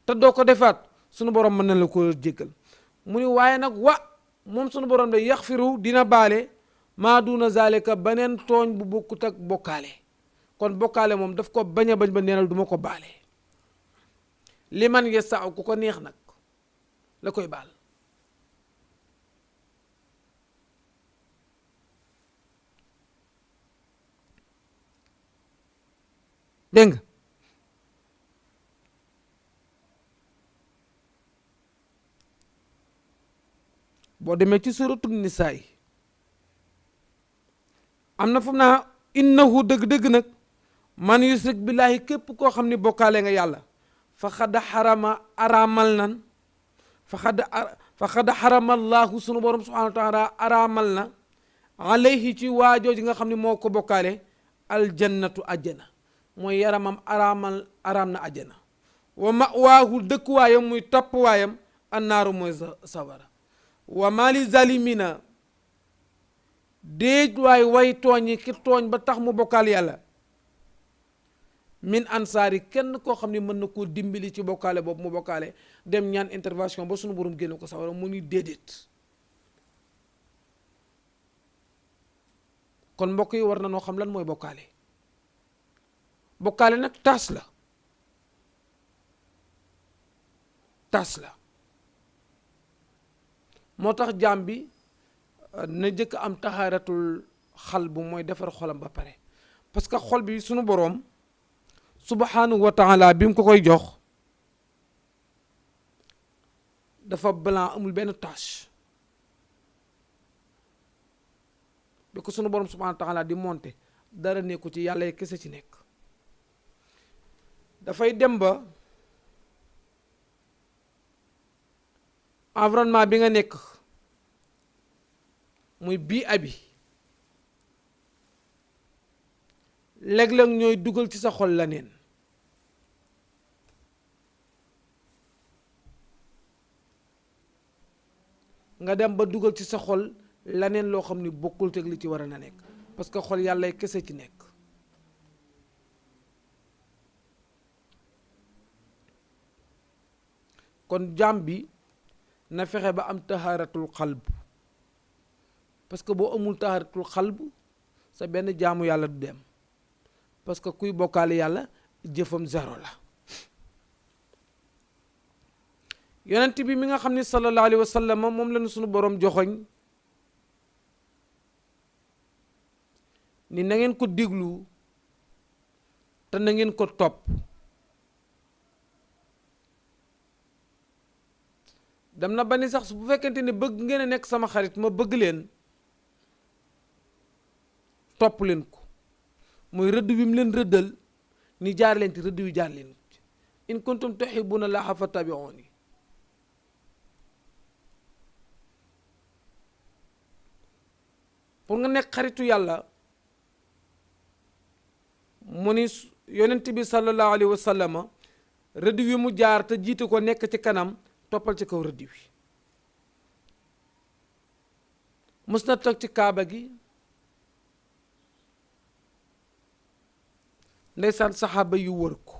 te doo ko defaat sunu borom mën na la ko jéggal mu ni waaye nag moom sunu borom de yaxfiru dina baale maa duna zalika beneen tooñ bu bokkut ak bokkaale kon bokkaale moom daf ko bañ a bañ ba neenal du ma ko baale li man yasa ku ko neex nag la koy baal dégg nga boo demee ci suratu nisaa yi am na fu mu naa innahu dëgg-dëgg nag man yusrik billahi képp koo xam ni bokkaale nga yàlla fa xad xarama allahu sunu borom subhanahu wa taala araamal na alayhi ci waajoo ji nga xam ne moo ko bokkaale aljannatu ajjana mooy yaramam araam na ajjana wa mawaahu dëkkuwaayam muy toppwaayam annaaru mooy sawara wa mali zalimina déej waay way tooñi ki tooñ ba tax mu bokkaal yàlla min ansaari kenn koo xam ne mën na koo dimbali ci bokkaale boobu mu bokkaale dem ñaan intervention ba sunu borom génne ko sawara mu ni déedéet kon mbokk yi war na noo xam lan mooy bokkaale bokkaale nag taas la moo tax jaam bi na jëkk am taxaaratul xal bu mooy defar xolam ba pare parce que xol bi sunu boroom subhanahu wa taala bi mu ko koy jox dafa blanc amul benn tache bi ko sunu boroom subhanahu wa taala di monter dara nekku ci yàlla yi kese ci nekk dafay dem ba environnement bi nga nekk muy bii abi léeg-léeg ñooy dugal ci sa xol la neen nga dem ba dugal ci sa xol la neen loo xam ni bokkul teg li ci war a na nekk parce que xol yàlla kese ci nekk kon jaam bi na fexe ba am tahaaratul xalb parce que boo amul tahaaratul xalb sa benn jaamu yàlla du dem parce que kuy bokkaale yàlla jëfam zéro la yonent bi mi nga xam ni sallallahu alayhi wa sallam moom lañu sunu borom joxoñ ni na ngeen ko déglu te na ngeen ko topp dem na ba ni sax bu fekkente ne bëgg ngeen a nekk sama xarit ma bëgg leen topp leen ko mooy rëdd wi mu leen rëddal ni jaar leen ci rëdd wi jaar leen ci in kuntum tuhibbuna llaha fattabi'uni pour nga nekk xaritu yàlla mu ni yonent bi sallallahu alayhi wa sallama rëdd wi mu jaar te jiite ko nekk ci kanam toppal ci kaw rëdd wi mës na toog ci kaaba gi ndeysaan saxaaba yu wër ko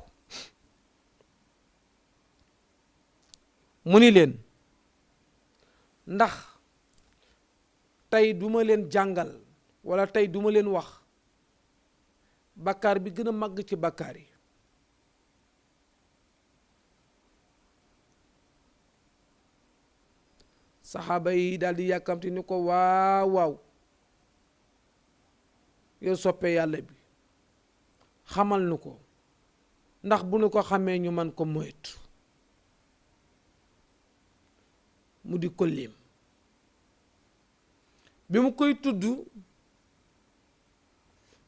mu ni leen ndax tey duma leen jàngal wala tey duma leen wax bakkaar bi gën a màgg ci bakkaar yi saxaaba yi daal di yàkkamti ni ko waaw waaw yow soppee yàlla bi xamal nu ko ndax bu nu ko xamee ñu man ko moytu mu di ko lim bi mu koy tudd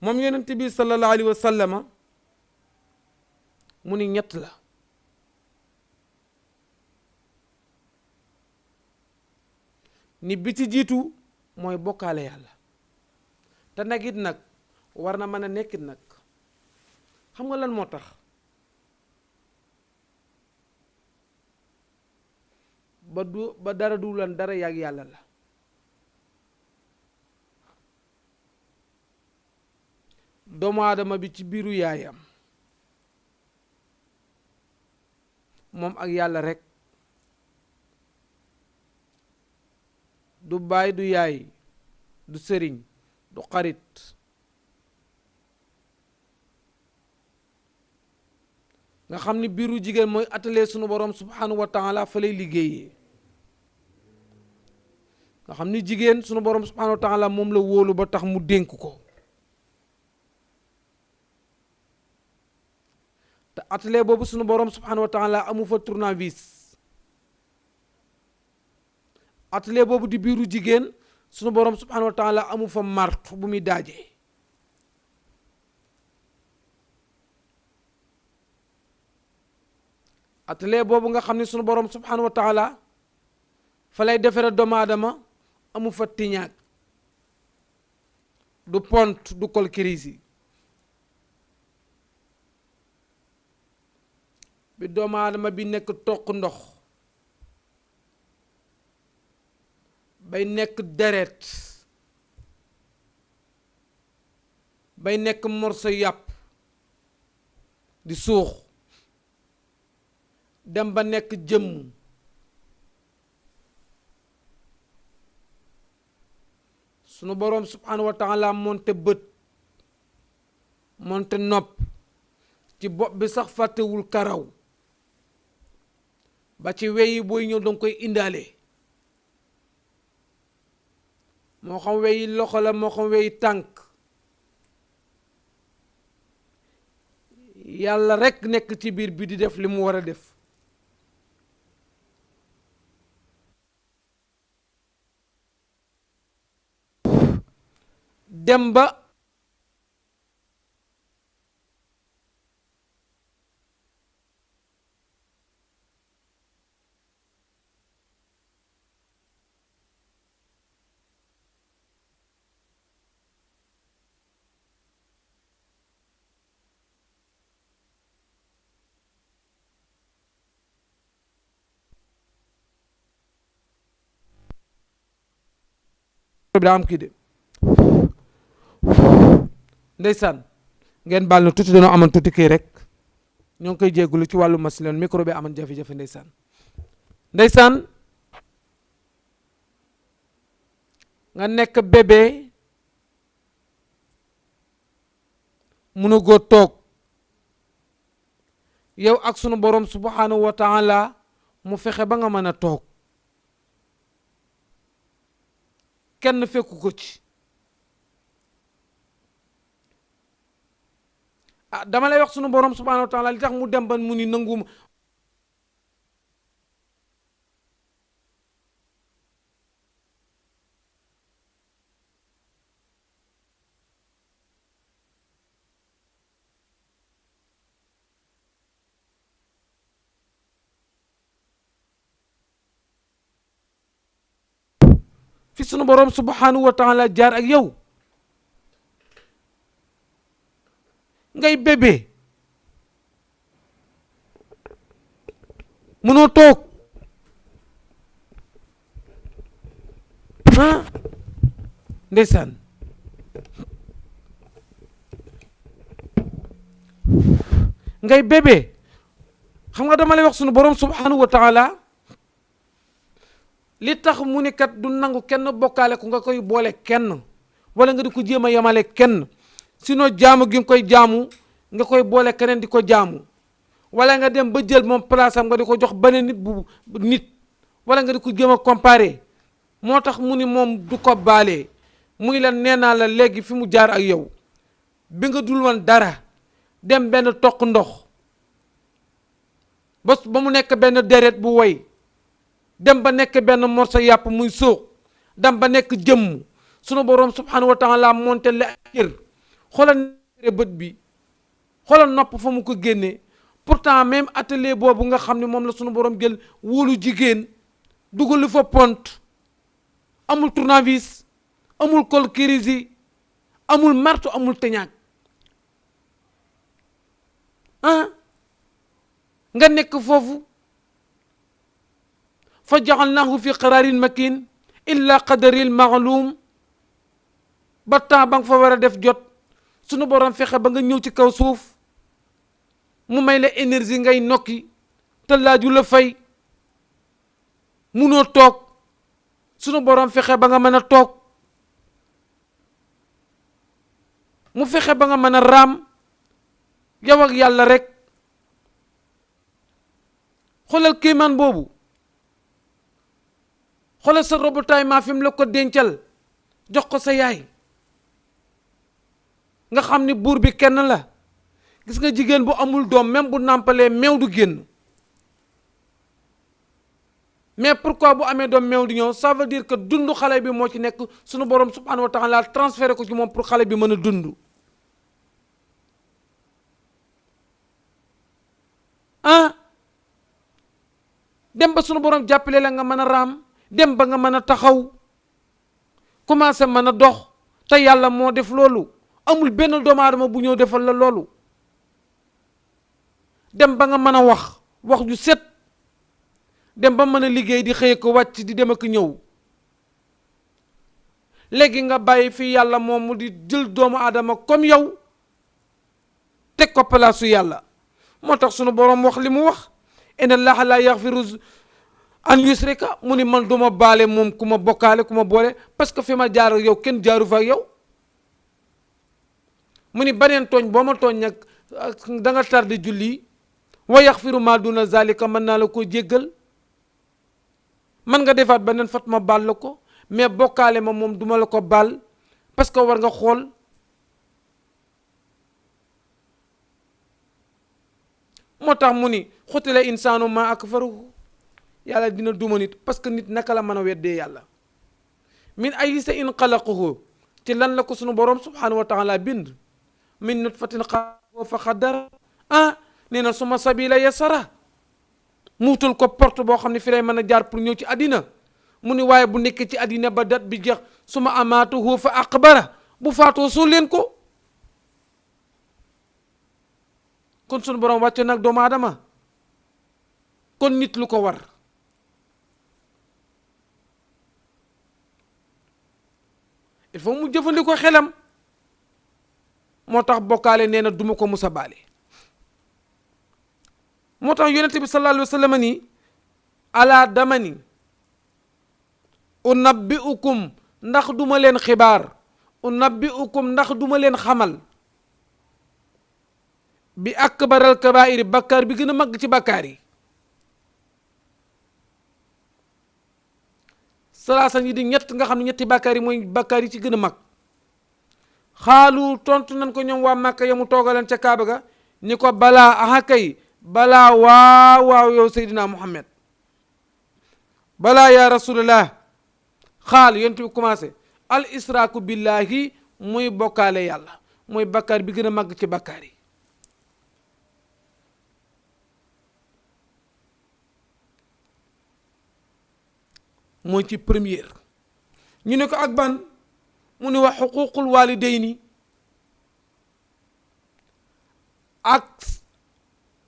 moom yonent bi sallallahu alayhi wa sallama mu ni ñett la ni bi ci jiitu mooy bokkaale yàlla te nag it nag war na mën a nekkit nag xam nga lan moo tax ba dara du lan dara yàgg yàlla la doomu aadama bi ci biiru yaayam moom ak yàlla rekk du baay du yaay du sëriñ du xarit nga xam ni biiru jigéen mooy atelier sunu borom subhanahu wa taala fa lay liggéeyee nga xam ni jigéen sunu borom subhanahu wa taala moom la wóolu ba tax mu dénk ko te atelier boobu sunu borom subhanahu wa taala amu fa tournevis atelier boobu di biiru jigéen sunu borom subhanahu wa taala amu fa martu bu muy daajee atelier boobu nga xam ne sunu borom subhanahu wa taala fa lay defere doomu aadama amu fa tiñaag du pont du kol kirisi bi doomu aadama bi nekk toq ndox bay nekk deret bay nekk morso yàpp di suux dem ba nekk jëmm sunu boroom subhanahu wa taala monte bët monte nopp ci bopp bi sax fàttewul karaw ba ci weyi booy ñëw danga koy indaale moo xam weyi loxo la moo xam weyi tànk yàlla rekk nekk ci biir bi di def li mu war a def dem ba bi daa am kii de ndeysaan ngeen baal na tuuti dañoo amoon tuuti kii rek ñoo ngi koy jéggulu ci wàllu machine micro bi amoon jafe-jafe ndeysaan nga nekk bébé munu goo toog yow ak sunu borom subhanahu wa taala mu fexe ba nga mën a toog kenn fekku ko ci dama lay wax sunu borom subhanahu wa taala li tax mu dem ba mu ni nanguma fi sunu borom subhanahu wa taala jaar ak yow ngay bébé mënoo toog ndeysaan ngay bébé xam nga dama lay wax sunu borom subhanahu wa taala li tax mu ne kat du nangu kenn bokkaale ko nga koy boole kenn wala nga di ko jéem a yemale kenn sinon jaamu gi nga koy jaamu nga koy boole keneen di ko jaamu wala nga dem ba jël moom place am nga di ko jox beneen nit wala nga di ko jéem a comparer moo tax mu ni moom du ko baalee muy la nee naa la léegi fi mu jaar ak yow bi nga dul woon dara dem benn toq ndox ba mu nekk benn deret bu woy dem ba nekk benn morso yàpp muy sóox dem ba nekk jëmm sunu borom subhanahu wa taala monte la cër xoolal bët bi xoolal nopp fa mu ko génnee pourtant même atelier boobu nga xam ne moom la sunu borom jël wóolu jigéen dugal fa pont amul tournevis amul col kirisi amul marto amul teñaag nga nekk foofu fa jaxalnaahu fi qararin makin illa qadaril ma'lum ba temps ba nga fa war a def jot sunu borom fexe ba nga ñëw ci kaw suuf mu may la énergie ngay nokki te laaju la fay munoo toog sunu borom fexe ba nga mën a toog mu fexe ba nga mën a raam yow ak yàlla rek xoolal kéemaan boobu xoolal sa ravitaillement fi mu la ko dencal jox ko sa yaay nga xam ni buur bi kenn la gis nga jigéen bu amul doom même bu nàmpalee meew du génn mais pourquoi bu amee doom meew du ñëw ça veut dire que dund xale bi moo ci nekk sunu borom subhanahu wa taala transféré ko ci moom pour xale bi mën a dund dem ba sunu borom jàppale la nga mën a raam dem ba nga mën a taxaw commencé mën a dox te yàlla moo def loolu amul benn doomu aadama bu ñëw defal la loolu dem ba nga mën a wax ju set dem ba mën a liggéey di xëy ko wàcc di dem ak ñëw léegi nga bàyyi fii yàlla moom mu di jël doomu aadama comme yow teg ko palaasu yàlla moo tax sunu borom wax li mu wax inna allaha la yaxfiru an yusrika mu ni man duma baale moom ku ma bokkaale ku ma boole parce que fi ma jaar ak yow kenn jaaru fa ak yow mu ni baneen tooñ boo ma tooñ nag da nga tarde julli wa yaxfiru ma duna zalika mën naa la ko jéggal man nga defaat beneen fat ma baal la ko mais bokkaale ma moom duma la ko baal parce que war nga xool moo tax mu ni xutila insaanu ma akfaruhu yàlla dina duma nit parce que nit naka la mën a weddee yàlla min ay sa in xalaqahu ci lan la ko sunu borom subhanahu wa taala bind min nutfatin xalaqahu fa xaddara nee na suma sabila yasara muutul ko porte boo xam ne fi lay mën a jaar pour ñëw ci àddina mu ni waaye bu nekkee ci àddina ba dat bi jeex suma amaatuhu fa aqbara bu faatoo suul leen ko kon sunu borom wàcce nag doomu aadama kon nit lu ko war il faut mu jëfandikoo xelam moo tax bokkaale nee na duma ko musa baale moo tax yonente bi sallallahu alayhi wa sallam ni ala dama ni unabbiukum ndax duma leen xibaar unabbiukum ndax duma leen xamal bi akbaral kabaa'iri bakkaar bi gën a màgg ci bakkaar yi salaasan yi di ñett nga xam ne ñetti bakkaar yi mooy bakkaar yi ci gën a mag xaalu tontu nañ ko ñoom waa Màkka ya mu toogaleen ca Kaaba ga ni ko balaa aha kay balaa waaw yow Seydina Muhammad balaa ya rasulullah xaal yonent bi commencé al israaku billahi muy bokkaale yàlla mooy bakkaar bi gën a màgg ci bakkaar yi mooy ci première ñu ne ko ak ban mu ni wax xuququl walidayni ak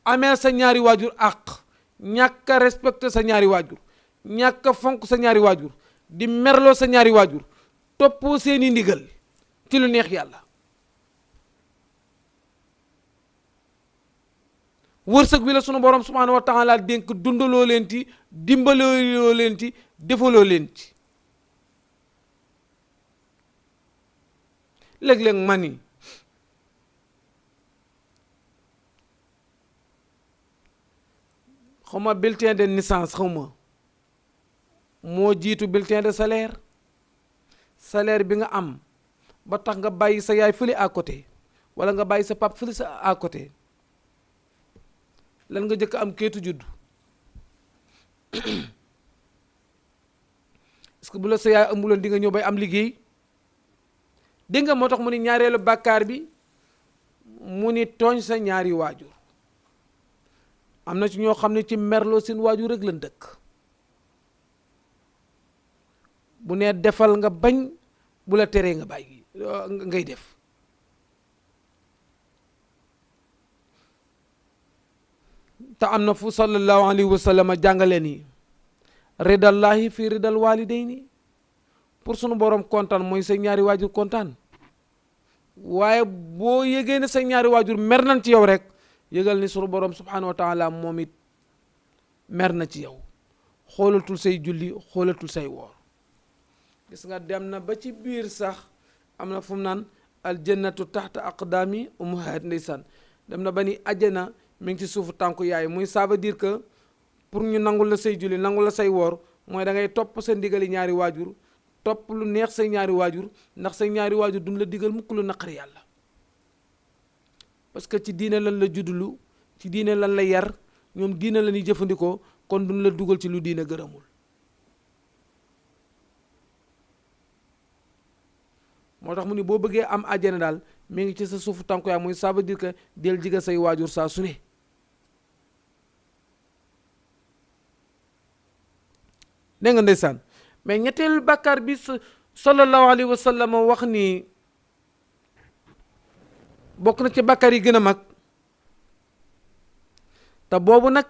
amee sa ñaari waajur ak ñàkk a respecté sa ñaari waajur ñàkk a fonk sa ñaari waajur di merloo sa ñaari waajur toppoo seeni ndigal ci lu neex yàlla. wërsëg bi la sunu borom subhanahu wa taala dénk dundaloo leen ci dimbaloo leen ci defaloo leen ci. léeg-léeg ma ni xaw ma bulletin de naissance xaw ma moo jiitu bulletin de salaire bi nga am ba tax nga bàyyi sa yaay fële à côté wala nga bàyyi sa pap fële sa à côté lan nga jëkk am kayitu juddu est-ce que bu la sa yaay amuloon di nga ñëw bay am liggéey. dégg nga moo tax mu ni ñaareelu bàkkaar bi mu ni tooñ sa ñaari waajur am na ci ñoo xam ne ci merloo seen waajur rek lañ dëkk bu nee defal nga bañ bu la teree nga bàyyi ngay def. te am na fu sallallahu alayhi wa sallam jàngale ni ridallahi fi ridal walidayni pour sunu borom kontaan mooy say ñaari waajur kontaan waaye boo yëgee ne say ñaari waajur mer nañ ci yow rek yëgal ni sunu borom subhanahu wa taala moom it mer na ci yow xoolatul say julli xoolatul say woor. gis nga dem na ba ci biir sax am na fu mu naan aljannatu taxta aqdaami ummahaat ndeysaan dem na ba ni àjjana mi ngi ci suufu tànku yaay muy ça veut dire que pour ñu nangul la say julli nangul la say woor mooy da ngay topp sa ndigali ñaari waajur topp lu neex say ñaari waajur ndax say ñaari waajur duñ la digal mukk lu naqari yàlla parce que ci diine lan la juddulu ci diine lan la yar ñoom diine la ñuy jëfandikoo kon duñ la dugal ci lu diine gërëmul. moo tax mu ni boo bëggee am àjjana daal mi ngi ci sa suufu tànku yaay muy ça veut dire que del jiga say waajur saa su ne. dégg nga ndeysaan mais ñetteelu bàkkaar bi sallallahu alayhi wa sallam wax ni bokk na ci bàkkaar yi gën a mag te boobu nag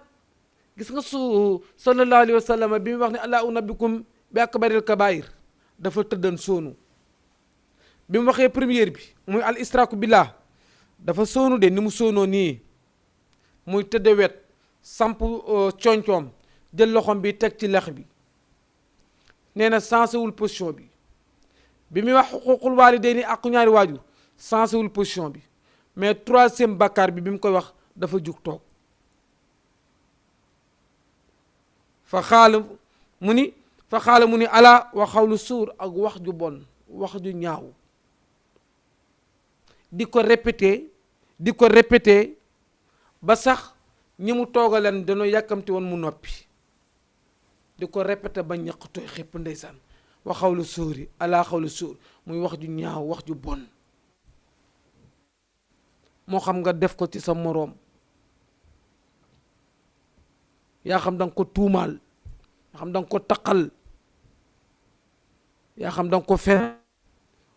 gis nga su sallallahu alayhi wa sallam bi mu wax ne alaa unabbikum bi akbaril kabair dafa tëddan soonu bi mu waxee première bi muy al israku billah dafa soonu de ni mu soonoo nii muy tëdde wet samp coñcoom jël loxom bi teg ci lex bi nee na sensewul position bi muy wax xuququl waalidayni ak ñaari waajur sensewul position bi mais troisième bàkkaar bi mu koy wax dafa jug toog fa xaala mu ni ala wa xawlu suur ak wax ju bon wax ju ñaaw di ko répété ba sax ñi mu toogaleen dañoo yàkkamti woon mu noppi di ko répété ba ñaqtooy xépp ndeysaan wa xawlu suuri ala xawlu suur muy wax ju ñaaw wax ju bon moo xam nga def ko ci sa moroom yaa xam danga ko tuumaal yaa xam danga ko taqal yaa xam danga ko fen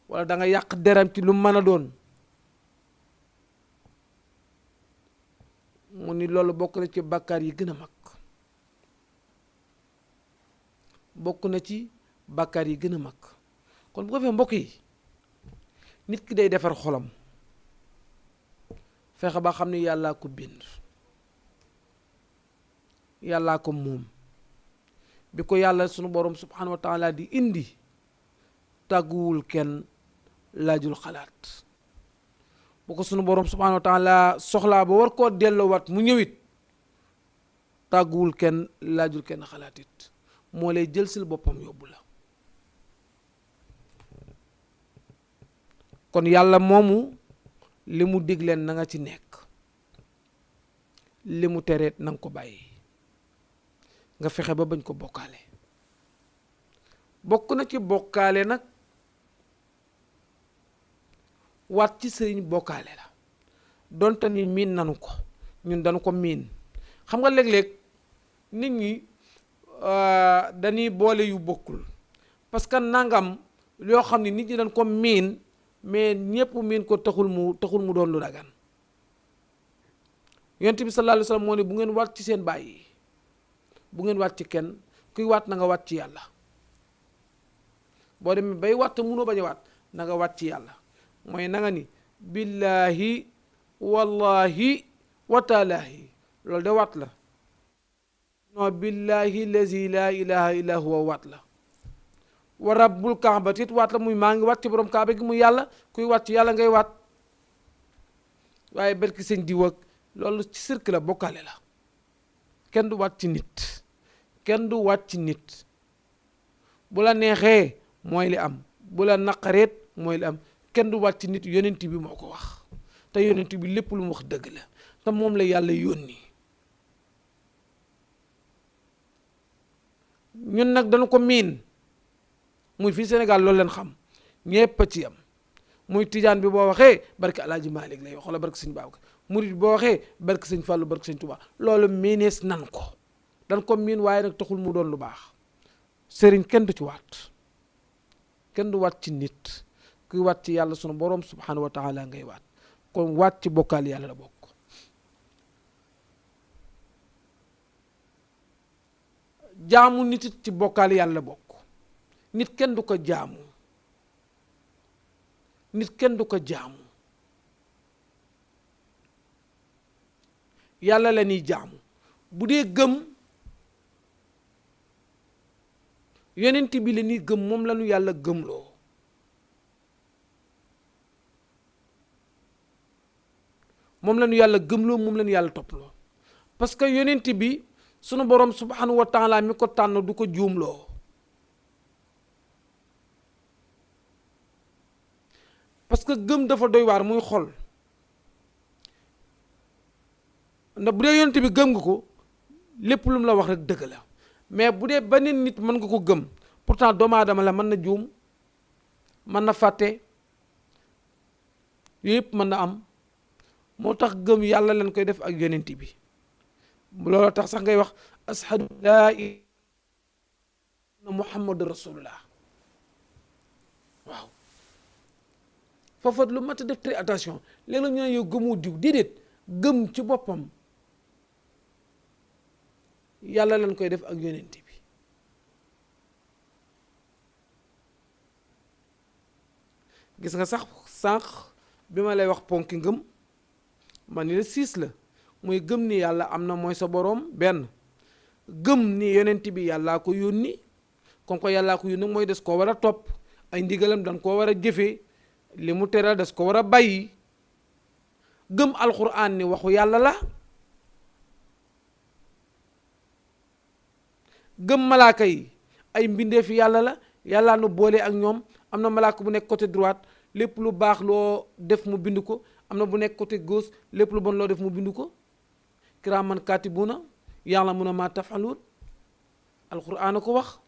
wala da nga yàq deram ci lu mën a doon mu ni loolu bokk na ci bàkkaar yi gën a mag bokk na ci bàkkaar yi gën a mag kon bu ko fee mbokk yi nit ki day defar xolam fexe ba xam ni yàllaa ko bind yàllaa ko moom bi ko yàlla sunu borom subhanahu wa taala di indi tàgguwul kenn laajul xalaat bu ko sunu borom subhanahu wa taala soxlaa ba war koo delloowaat mu ñëwit tàgguwul kenn laajul kenn xalaat it moo lay jël sil boppam yóbbu la kon yàlla moomu li mu dig leen na nga ci nekk li mu tereet na nga ko bàyyi nga fexe ba bañ ko bokkaale bokk na ci bokkaale nag waat ci sëriñ bokkaale la donte ni miin nanu ko ñun dañu ko miin xam nga léeg-léeg nit ñi dañuy boole yu bokkul parce que nangam yoo xam ne nit ñi dañ ko miin mais ñëpp miin ko taxul mu doon lu dagan yonent bi sallallahu alayhi wasallam moo ne bu ngeen waat ci seen baay yi bu ngeen waat ci kenn kuy waat na nga waat ci yàlla boo demee bay waat te munoo bañ a waat na nga waat ci yàlla mooy na nga ni billahi wallahi wataalaahi loolu de waat la non billahi lazi la ilaha illa huwa waat la wa rabbul kaaba tit waat la muy maa ngi waat ci borom kaaba gi muy yàlla kuy waat ci yàlla ngay waat waaye barki sëñ diw ak loolu ci cirque la bokkaale la kenn du waat ci nit kenn du waat ci nit bu la neexee mooy li am bu la naqareet mooy li am kenn du waat ci nit yonent bi moo ko wax te yonent bi lépp lu mu wax dëgg la te moom la yàlla yónni ñun nag dañu ko miin muy fii Sénégal loolu leen xam ñépp a ci am muy tijaan bi boo waxee barke Alaaji Maalik lay wax wala barke sëñ Babacar murid boo waxee barke sëñ Fàllu barke sëñ Tuubaa loolu miinees nan ko dañ ko miin waaye nag taxul mu doon lu baax sëriñ kenn du ci waat kenn du waat ci nit kuy waat ci yàlla sunu borom subhanahu wa taala ngay waat kon waat ci bokkaal yàlla la bokk jaamu nit it ci bokkaal yàlla la bokk nit kenn du ko jaamu nit kenn du ko jaamu yàlla la ñuy jaamu bu dee gëm yonent bi la ñuy gëm moom la ñu yàlla gëmloo moom la ñu yàlla gëmloo moom la ñu yàlla topploo parce que yonent bi sunu borom subhanahu wa taala mi ko tànn du ko juumloo parce que gëm dafa doy waar muy xol ndax bu dee yonent bi gëm nga ko lépp lu mu la wax rek dëgg la mais bu dee beneen nit mën nga ko gëm pourtant doomu aadama la mën na juum mën na fàtte yooyu yëpp mën na am moo tax gëm yàlla lañ koy def ak yonent bi loolu tax sax ngay wax ashadu laa ilaaha illallah muhammadu rasulullah waaw foofa lu mat a def très attention léegi la ñu ne yow gëmoo diw déedéet gëm ci boppam yàlla lañ koy def ak yonent bi gis nga sax sànq bi ma lay wax ponki ngëm man ni la 6 la mooy gëm ni yàlla am na mooy sa boroom benn gëm ni yonent bi yàllaa ko yónni kon ko yàllaa ko yónni mooy des koo war a topp ay ndigalam dañ koo war a jëfee li mu teral des ko war a bàyyi gëm alxuraan ni waxu yàlla la gëm malaaka yi ay mbindeefi yàlla la yàllaa nu boole ak ñoom am na malaaka bu nekk côté droite lépp lu baax loo def mu bind ko am na bu nekk côté gauche lépp lu bon loo def mu bind ko kiraaman kaatibuuna ya'lamuuna maa taf'aluun alxuraan a ko wax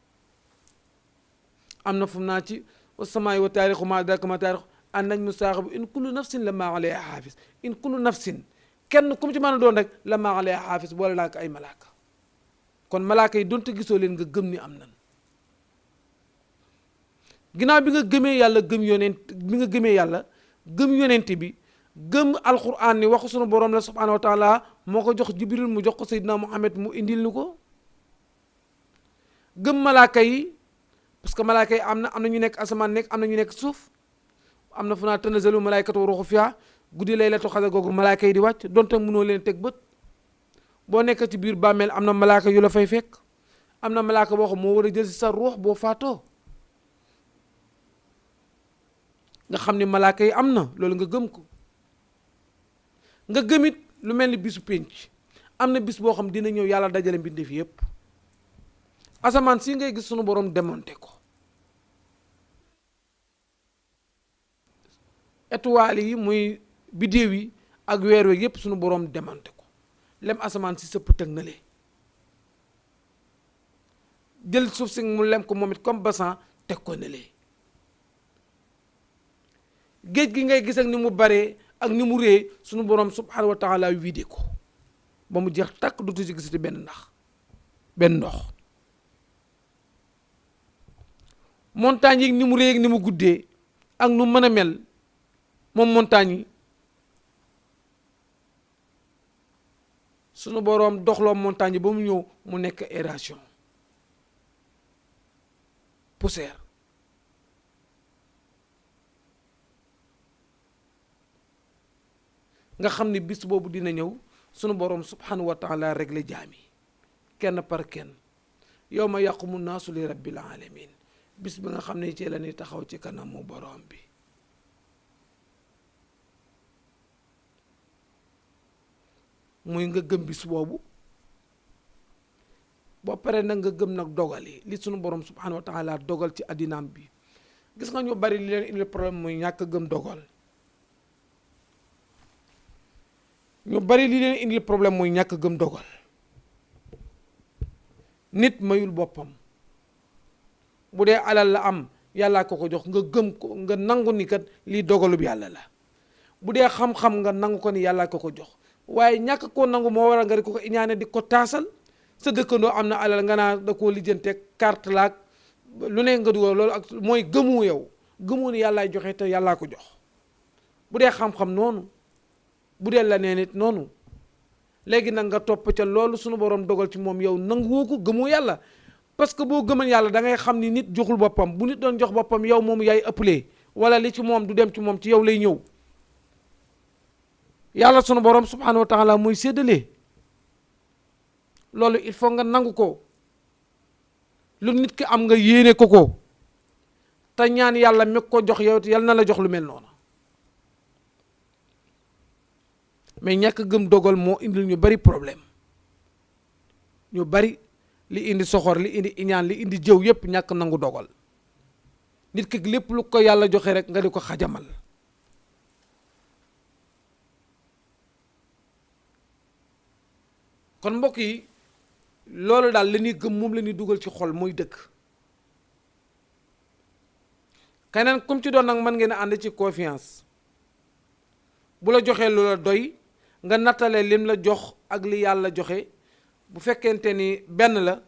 am na fu mu naa ci wasamaa'i wa taarixu maa adraaka maa taarixu an najmu saaxibu in kullu nafsin lammaa alayhaa xaafis in kullu nafsin kenn ku mu ci mën a doon rek lammaa alayhaa xaafis boole naa ko ay malaaka kon malaaka yi donte gisoo leen nga gëm ni am nan ginnaaw bi nga gëmee yàlla gëm yonent bi nga gëmee yàlla gëm yonent bi gëm alquran ni waxu sunu borom la subhanahu wa taala moo ko jox jibril mu jox ko seydina muhammad mu indil ni ko gëm malaaka yi parce que malaaka yi am na ñu nekk asamaan nekk am na ñu nekk suuf am na fu naa tanazzalu malaykatu wa ruuhu fiihaa guddi laylatu xadar googu malaaka yi di wàcc donte mënoo leen teg bët boo nekk ci biir bàmmeel am na malaaka yu la fay fekk am na malaaka boo xam moo war a jël si sa ruux boo faatoo nga xam ni malaaka yi am na loolu nga gëm ko nga gëmit lu mel ni bisu pénc am na bis boo xam dina ñëw yàlla dajale mbindeef yépp asamaan si ngay gis sunu borom démonté ko étoiles yi muy bidéew yi ak weer wi yépp sunu borom démonté ko lem asamaan si sëpp tëg na lee jël suuf si mu lem ko moom it comme bassan teg ko ne lee géej gi ngay gis ak ni mu baree ak ni mu rée sunu borom subhanahu wa taala wiide ko ba mu jeex takk dootu ci gisati benn ndox montagne yi ni mu réy ak ni mu guddee ak nu mën a mel moom montagne yi sunu boroom doxloo montagne yi ba mu ñëw mu nekk aération poussière nga xam ni bis boobu dina ñëw sunu boroom subhanahu wa taala réglé jaami kenn par kenn yawma yaqumu naasu li rabbil alamin bis bi nga xam ne ci la ñuy taxaw ci kanamu boroom bi muy nga gëm bis boobu boo paree nag nga gëm nag dogal yi li sunu borom subhanahu wa taala dogal ci addinaam bi gis nga ñu bari li leen indi problème muy ñàkk gëm dogal ñu bari li leen indi problème muy ñàkk gëm dogal nit mayul boppam bu dee alal la am yàllaa ko ko jox nga gëm ko nga nangu ni kat lii dogalub yàlla la bu dee xam-xam nga nangu ko ni yàllaa ko ko jox waaye ñàkk koo nangu moo waral nga di ko iñaane di ko taasal sa dëkkandoo am na alal nga naa da koo lijjanteeg carte laak lu ne nga dugal loolu ak mooy gëmu yow gëmu ni yàllaay joxe te yàllaa ko jox bu dee xam-xam noonu bu dee la nee nit noonu léegi nag nga topp ca loolu sunu borom dogal ci moom yow nanguwoo ko gëmoo yàlla parce que boo gëman yàlla da ngay xam ni nit joxul boppam bu nit doon jox boppam yow moom yaay ëppalee wala li ci moom du dem ci moom ci yow lay ñëw yàlla sunu borom subhanahu wa taala mooy séddalee loolu il faut nga nangu ko lu nit ki am nga yéene ko ko te ñaan yàlla mi ko jox yow yal na la jox lu mel noonu mais ñàkk gëm dogal moo indil ñu bari problème ñu bari li indi soxor li indi iñaan li indi jëw yépp ñàkk nangu dogal nit ki lépp lu ko yàlla joxe rek nga di ko xajamal kon mbokk yi loolu daal la ñuy gëm moom la ñuy dugal ci xol mooy dëgg keneen kum ci doon nag mën ngeen a ànd ci confiance bu la joxee lu la doy nga nattale lim la jox ak li yàlla joxe bu fekkente ni benn la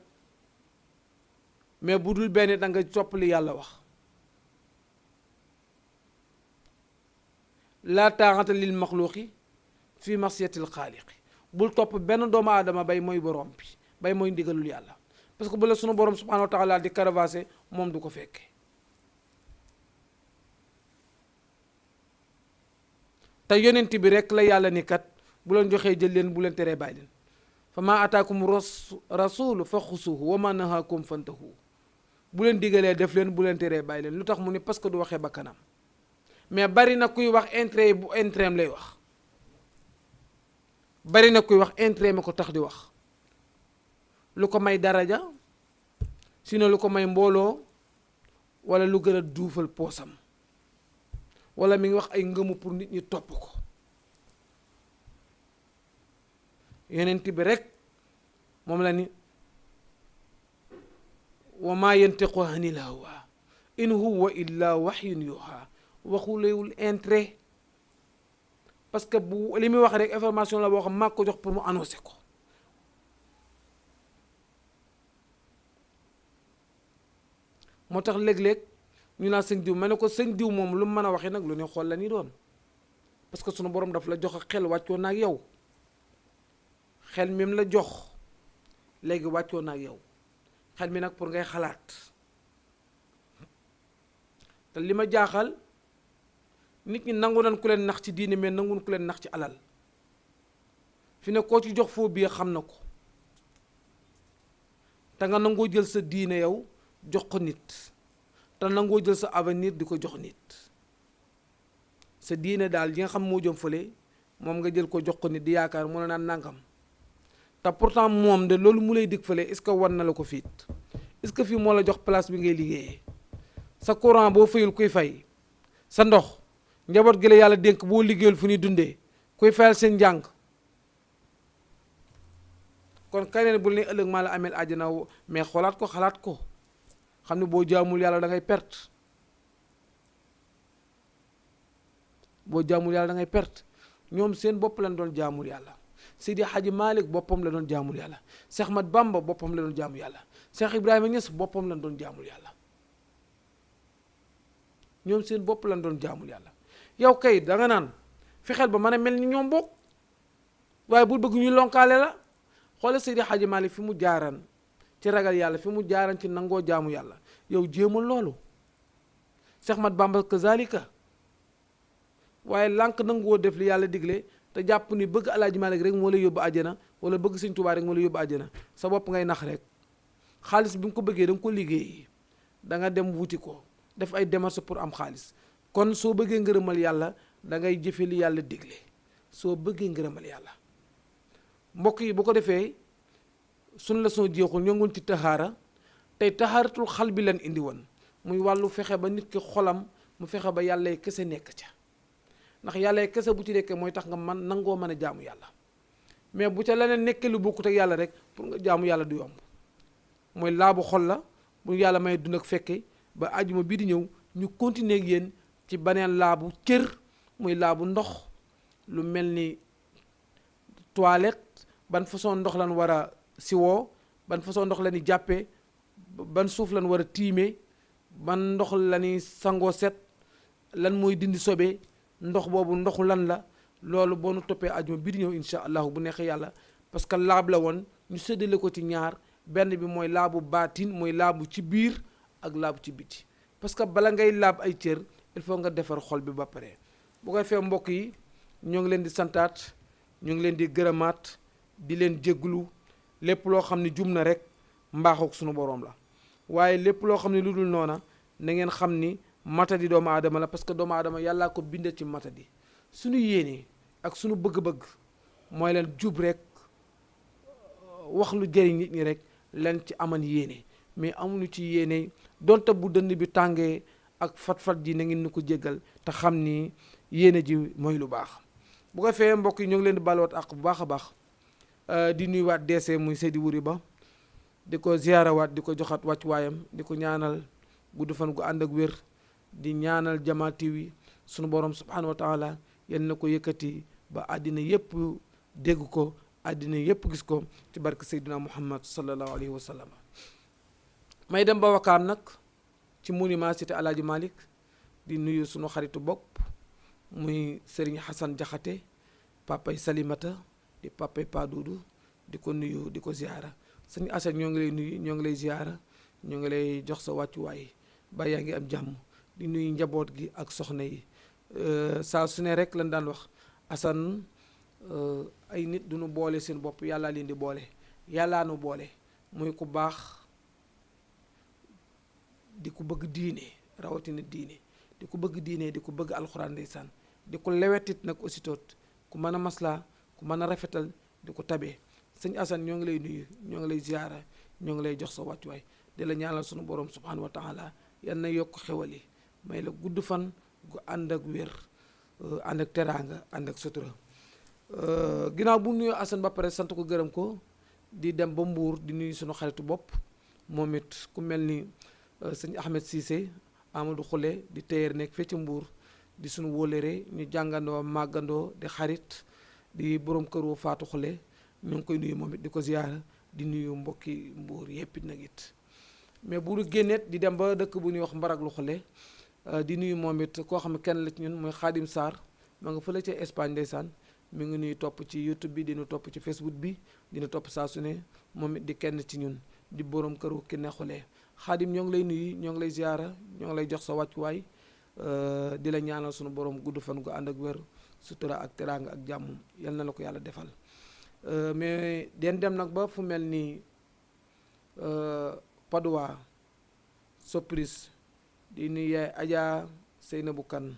mais bu dul benn da nga topp li yàlla wax laa taaxata lil maxluuqi fi masiyatil xaaliqi bul topp benn doomu aadama bay mooy borom bi bay mooy ndigalul yàlla parce que bu la sunu borom subhanahu wa taala di caravasser moom du ko fekke te yonent bi rek la yàlla ni kat bu leen joxee jël leen bu leen teree bàyyi leen fa maa ataakum rasul fa xusuhu wa ma nahaakum fantahu bu leen digalee def leen bu leen teree bàyyi leen lu tax mu ne parce que du waxee ba kanam mais bari na kuy wax intérêt bu intérêt lay wax bari na kuy wax intérêt ma ko tax di wax lu ko may daraja sinon lu ko may mbooloo wala lu gën a duufal poosam wala mi ngi wax ay ngëmu pour nit ñi topp ko yonent bi rek moom la ni wa maa yantiqu anil hawa in huwa illa wahyun yuha waxulewul intérêt parce que bu li muy wax rek information la boo xam maa ko jox pour mu annoncer ko moo tax léeg-léeg ñu naa sëñ diw ma ne ko sëñ diw moom lu mu mën a waxee nag lu ne xool la ni doon parce que sunu borom daf la jox xel wàccoo na ak yow xel mi la jox léegi wàccoo na ak yow xel mi nag pour ngay xalaat te li ma jaaxal nit ñi nangu nañ ku leen nax ci diine mais nangu ku leen nax ci alal fi ne koo ci jox foo bii xam na ko te nga nangoo jël sa diine yow jox ko nit te nangoo jël sa avenir di ko jox nit sa diine daal yi nga xam moo jëm fële moom nga jël ko jox ko nit di yaakaar mu ne naan nangam te pourtant moom de loolu mu lay dig fële est-ce que war na la ko fiit est-ce que fii moo la jox place bi ngay liggéeyee sa courant boo fayul kuy fay sa ndox njaboot gi la yàlla dénk boo liggéeyul fu ñuy dundee kuy fayal seen njàng kon keneen bu ne ëllëg maa la ameel àjjana mais xoolaat ko xalaat ko xam ne boo jaamul yàlla da ngay perte boo jaamul yàlla da ngay perte ñoom seen bopp lañ doon jaamul yàlla Seydi Hadji Malick boppam la doon jaamul yàlla Cheikh Ahmad Bamba boppam la doon jaamul yàlla Cheikh Ibrahima Niass boppam lañ doon jaamul yàlla ñoom seen bopp lan doon jaamul yàlla. yow kay da nga naan fexeel ba mën a mel ni ñoom bokk waaye bul bëgg ñu lonkaale la. xoolal Seydi Hadji Malick fi mu jaaran ci ragal yàlla, fi mu jaaran ci nangoo jaamu yàlla, yow jéemal loolu. Cheikh Ahmad Bamba kazalika, waaye lànk nangoo def li yàlla digle te jàpp ni bëgg Alaaji Malick rek moo lay yóbbu àjjana wala bëgg Sëñ Tuubaa rek moo lay yóbbu àjjana. sa bopp ngay nax rek. xaalis bi nga ko bëggee da nga ko liggéey, da nga dem wuti ko def ay démarches pour am xaalis. kon soo bëggee ngërëmal yàlla da ngay jëfe li yàlla digle soo bëggee ngërëmal yàlla. mbokk yi bu ko defee suñ la soo jeexul ñoo ngoon ci taxaara. tey taxaaratul xal bi lan indi woon muy wàllu fexe ba nit ki xolam mu fexe ba yàlla kese nekk ca. ndax yàlla kese bu ci nekkee mooy tax nga man nangoo mën a jaamu yàlla. mais bu ca leneen nekkee lu bokkut ak yàlla rek pour nga jaamu yàlla du yomb. mooy laabu xol la bu yàlla may dund ak fekke ba àjjuma bii di ñëw ñu continuer ak yéen ci beneen laabu cër muy laabu ndox. lu mel ni toilette, ban façon ndox lan war a siwoo, ban façon ndox la ni jàppee, ban suuf lan war a tiimee, ban ndox la ni sangoo set, lan mooy dindi sobe, ndox boobu ndoxu lan la. loolu boo nu toppee àjjuma bii di ñëw incha allahu bu neexee yàlla, parce que laab la woon ñu séddale ko ci ñaar. benn bi mooy laabu baatin, mooy laabu ci biir ak laabu ci biti. parce que bala ngay laab ay cër il faut nga defar xol bi ba pare. bu koy fee mbokk yi ñoo ngi leen di santaat, ñu ngi leen di gërëmaat, di leen jégglu lépp loo xam ne jum na rek mbaaxook sunu boroom la. waaye lépp loo xam ne lu dul noona na ngeen xam ni matadi doomu aadama la, parce que doomu aadama yàllaa ko binde ci matadi. suñu yéene ak suñu bëgg-bëgg mooy leen jub rek, wax lu jëriñ nit ñi rek leen ci aman yéene, mais amuñu ci yéene. donte bu dënn bi tàngee ak fat-fat ji na ngeen ni ko jéggal te xam ni yéene ji mooy lu baax. bu ko fee mbokk yi ñoo ngi leen di balwaat ak bu baax a baax, di nuyuwaat DC muy Seydi Wuri Ba, di ko ziyaarawaat, di ko joxaat wàccuwaayam, di ko ñaanal gudd fan gu ànd ak wér, di ñaanal Jamaa TV sunu borom subhanahu wa taala yal na ko yëkkati ba àddina yépp dégg ko, àddina yépp gis ko ci barke Seydina Muhammad sallallahu alayhi wa sallam. may dem ba Wakaam nag ci monument cité Alaaji Malick di nuyu sunu xaritu bopp muy Serigne Hassan Jaxate, papay Salimata di papay Padudu, di ko nuyu di ko ziyaara. Sëñ Assane ñoo ngi lay nuyu, ñoo ngi lay ziyaara, ñoo ngi lay jox sa wàccuwaay ba yaa ngi am jàmm. di nuyu njaboot gi ak soxna yi. saa su ne rek lañ daan wax Assane ay nit duñu boole seen bopp, yàllaa leen di boole, yàllaa nu boole. muy ku baax di ku bëgg diine, rawatina diine, di ku bëgg diine, di ku bëgg alxuraan ndeysaan, di ku lewetit nag aussi toot, ku mën a maslaa, ku mën a rafetal, di ko tabee. sëñ Assane ñoo ngi lay nuyu, ñoo ngi lay ziyaara, ñoo ngi lay jox sa wàccuwaay, di la ñaanal sunu borom subhanahu wa taala yal na yokk xewal yi, may la gudd fan gu ànd ak wér, ànd ak teraanga, ànd ak sutura. ginnaaw bu nuyu Assane ba pare sant ko gërëm ko, di dem ba Mbuur di nuyu sunu xaritu bopp moom it ku mel ni sëñ Ahmed Cissé, Amadou Xule di téyeer nekk fee ci Mbuur, di sunu wóolere, ñu jàngandoo màggandoo di xarit, di borom kër wu Faatu Xule, ñu ngi koy nuyu moom it di ko ziyaara, di nuyu mbokki Mbuur yépp it nag it. mais bu ñu génneet di dem ba dëkk bu ñuy wax Mbaraglu Xule, di nuyu moom it koo xam ne kenn la ci ñun mooy Xaadim Sarr, ma nga fële ca Espagne ndeysaan, mi ngi nuy topp ci YouTube bi, dinu topp ci Facebook bi, dina topp saa su ne, moom it di kenn ci ñun, di borom këru ki ne Xule. Xaadim ñoo ngi lay nuyu, ñoo ngi lay ziyaara, ñoo ngi lay jox sa wàccuwaay, di la ñaanal sunu borom gudd fan gu ànd ak wér, sutura ak teraanga ak jàmm, yal na la ko yàlla defal. mais den dem nag ba fu mel ni Padoa Sopris, di nuyu yaay Adja Seynabu Kan,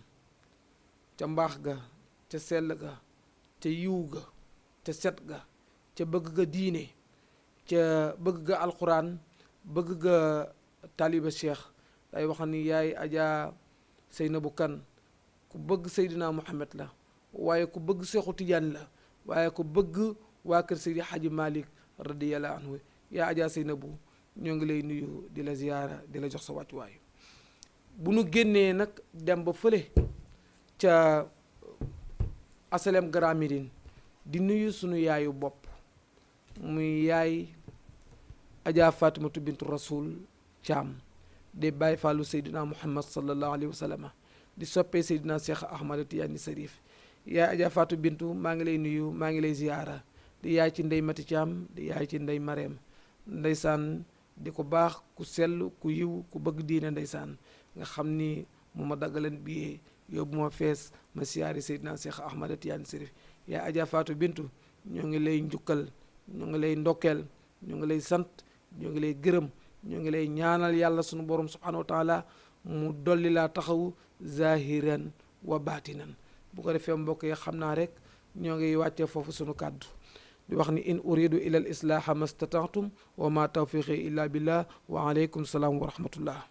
ca mbaax ga, ca sell ga, ca yiw ga, ca set ga, ca bëgg ga diine, ca bëgg ga alxuraan, bëgg ga taliba cheikh. day wax ni yaay Adja Seynabu Kan ku bëgg Seydina Muhammad la, waaye ku bëgg Seexu Tijaan la, waaye ku bëgg waa kër Seydi Hadji Malick radiyallahu anhu. yaa Adja Seynabu ñoo ngi lay nuyu, di la ziyaara, di la jox sa wàccuwaay. bu nu génnee nag dem ba fële ca asalem Grand Médine, di nuyu sunu yaayu bopp muy yaay Adja Fatimatu bintu Rasul Caam, di bàyyi fàllu Seydina Muhammad sallallahu alayhi wa sallam di soppee Seydina Cheikh Ahmada Tidiane Serif yaay Adja Fatou Bintou maa ngi lay nuyu maa ngi lay ziyaara di yaay ci ndey Mati Thiam di yaay ci ndey Mareem ndeysaan di ko baax ku sell ku yiw ku bëgg diine ndeysaan nga xam ni mu ma daggaleen biyee yóbbu ma fees ma siyaari Seydina Cheikh Ahmada Tidiane Serif yaay Adja Fatou Bintou ñoo ngi lay njukkal ñoo ngi lay ndokkeel ñoo ngi lay sant ñoo ngi lay gërëm ñoo ngi lay ñaanal yàlla sunu borom subhanahu wa taala mu dolli laa taxawu zahiran wa baatinan bu ko defee mbokk yi xam naa rek ñoo ngi wàccee foofu sunu kàddu di wax ni in uridu ila al islaaha mastata'tum wa ma tawfiqi illa billah wa alaykum salaam wa rahmatullah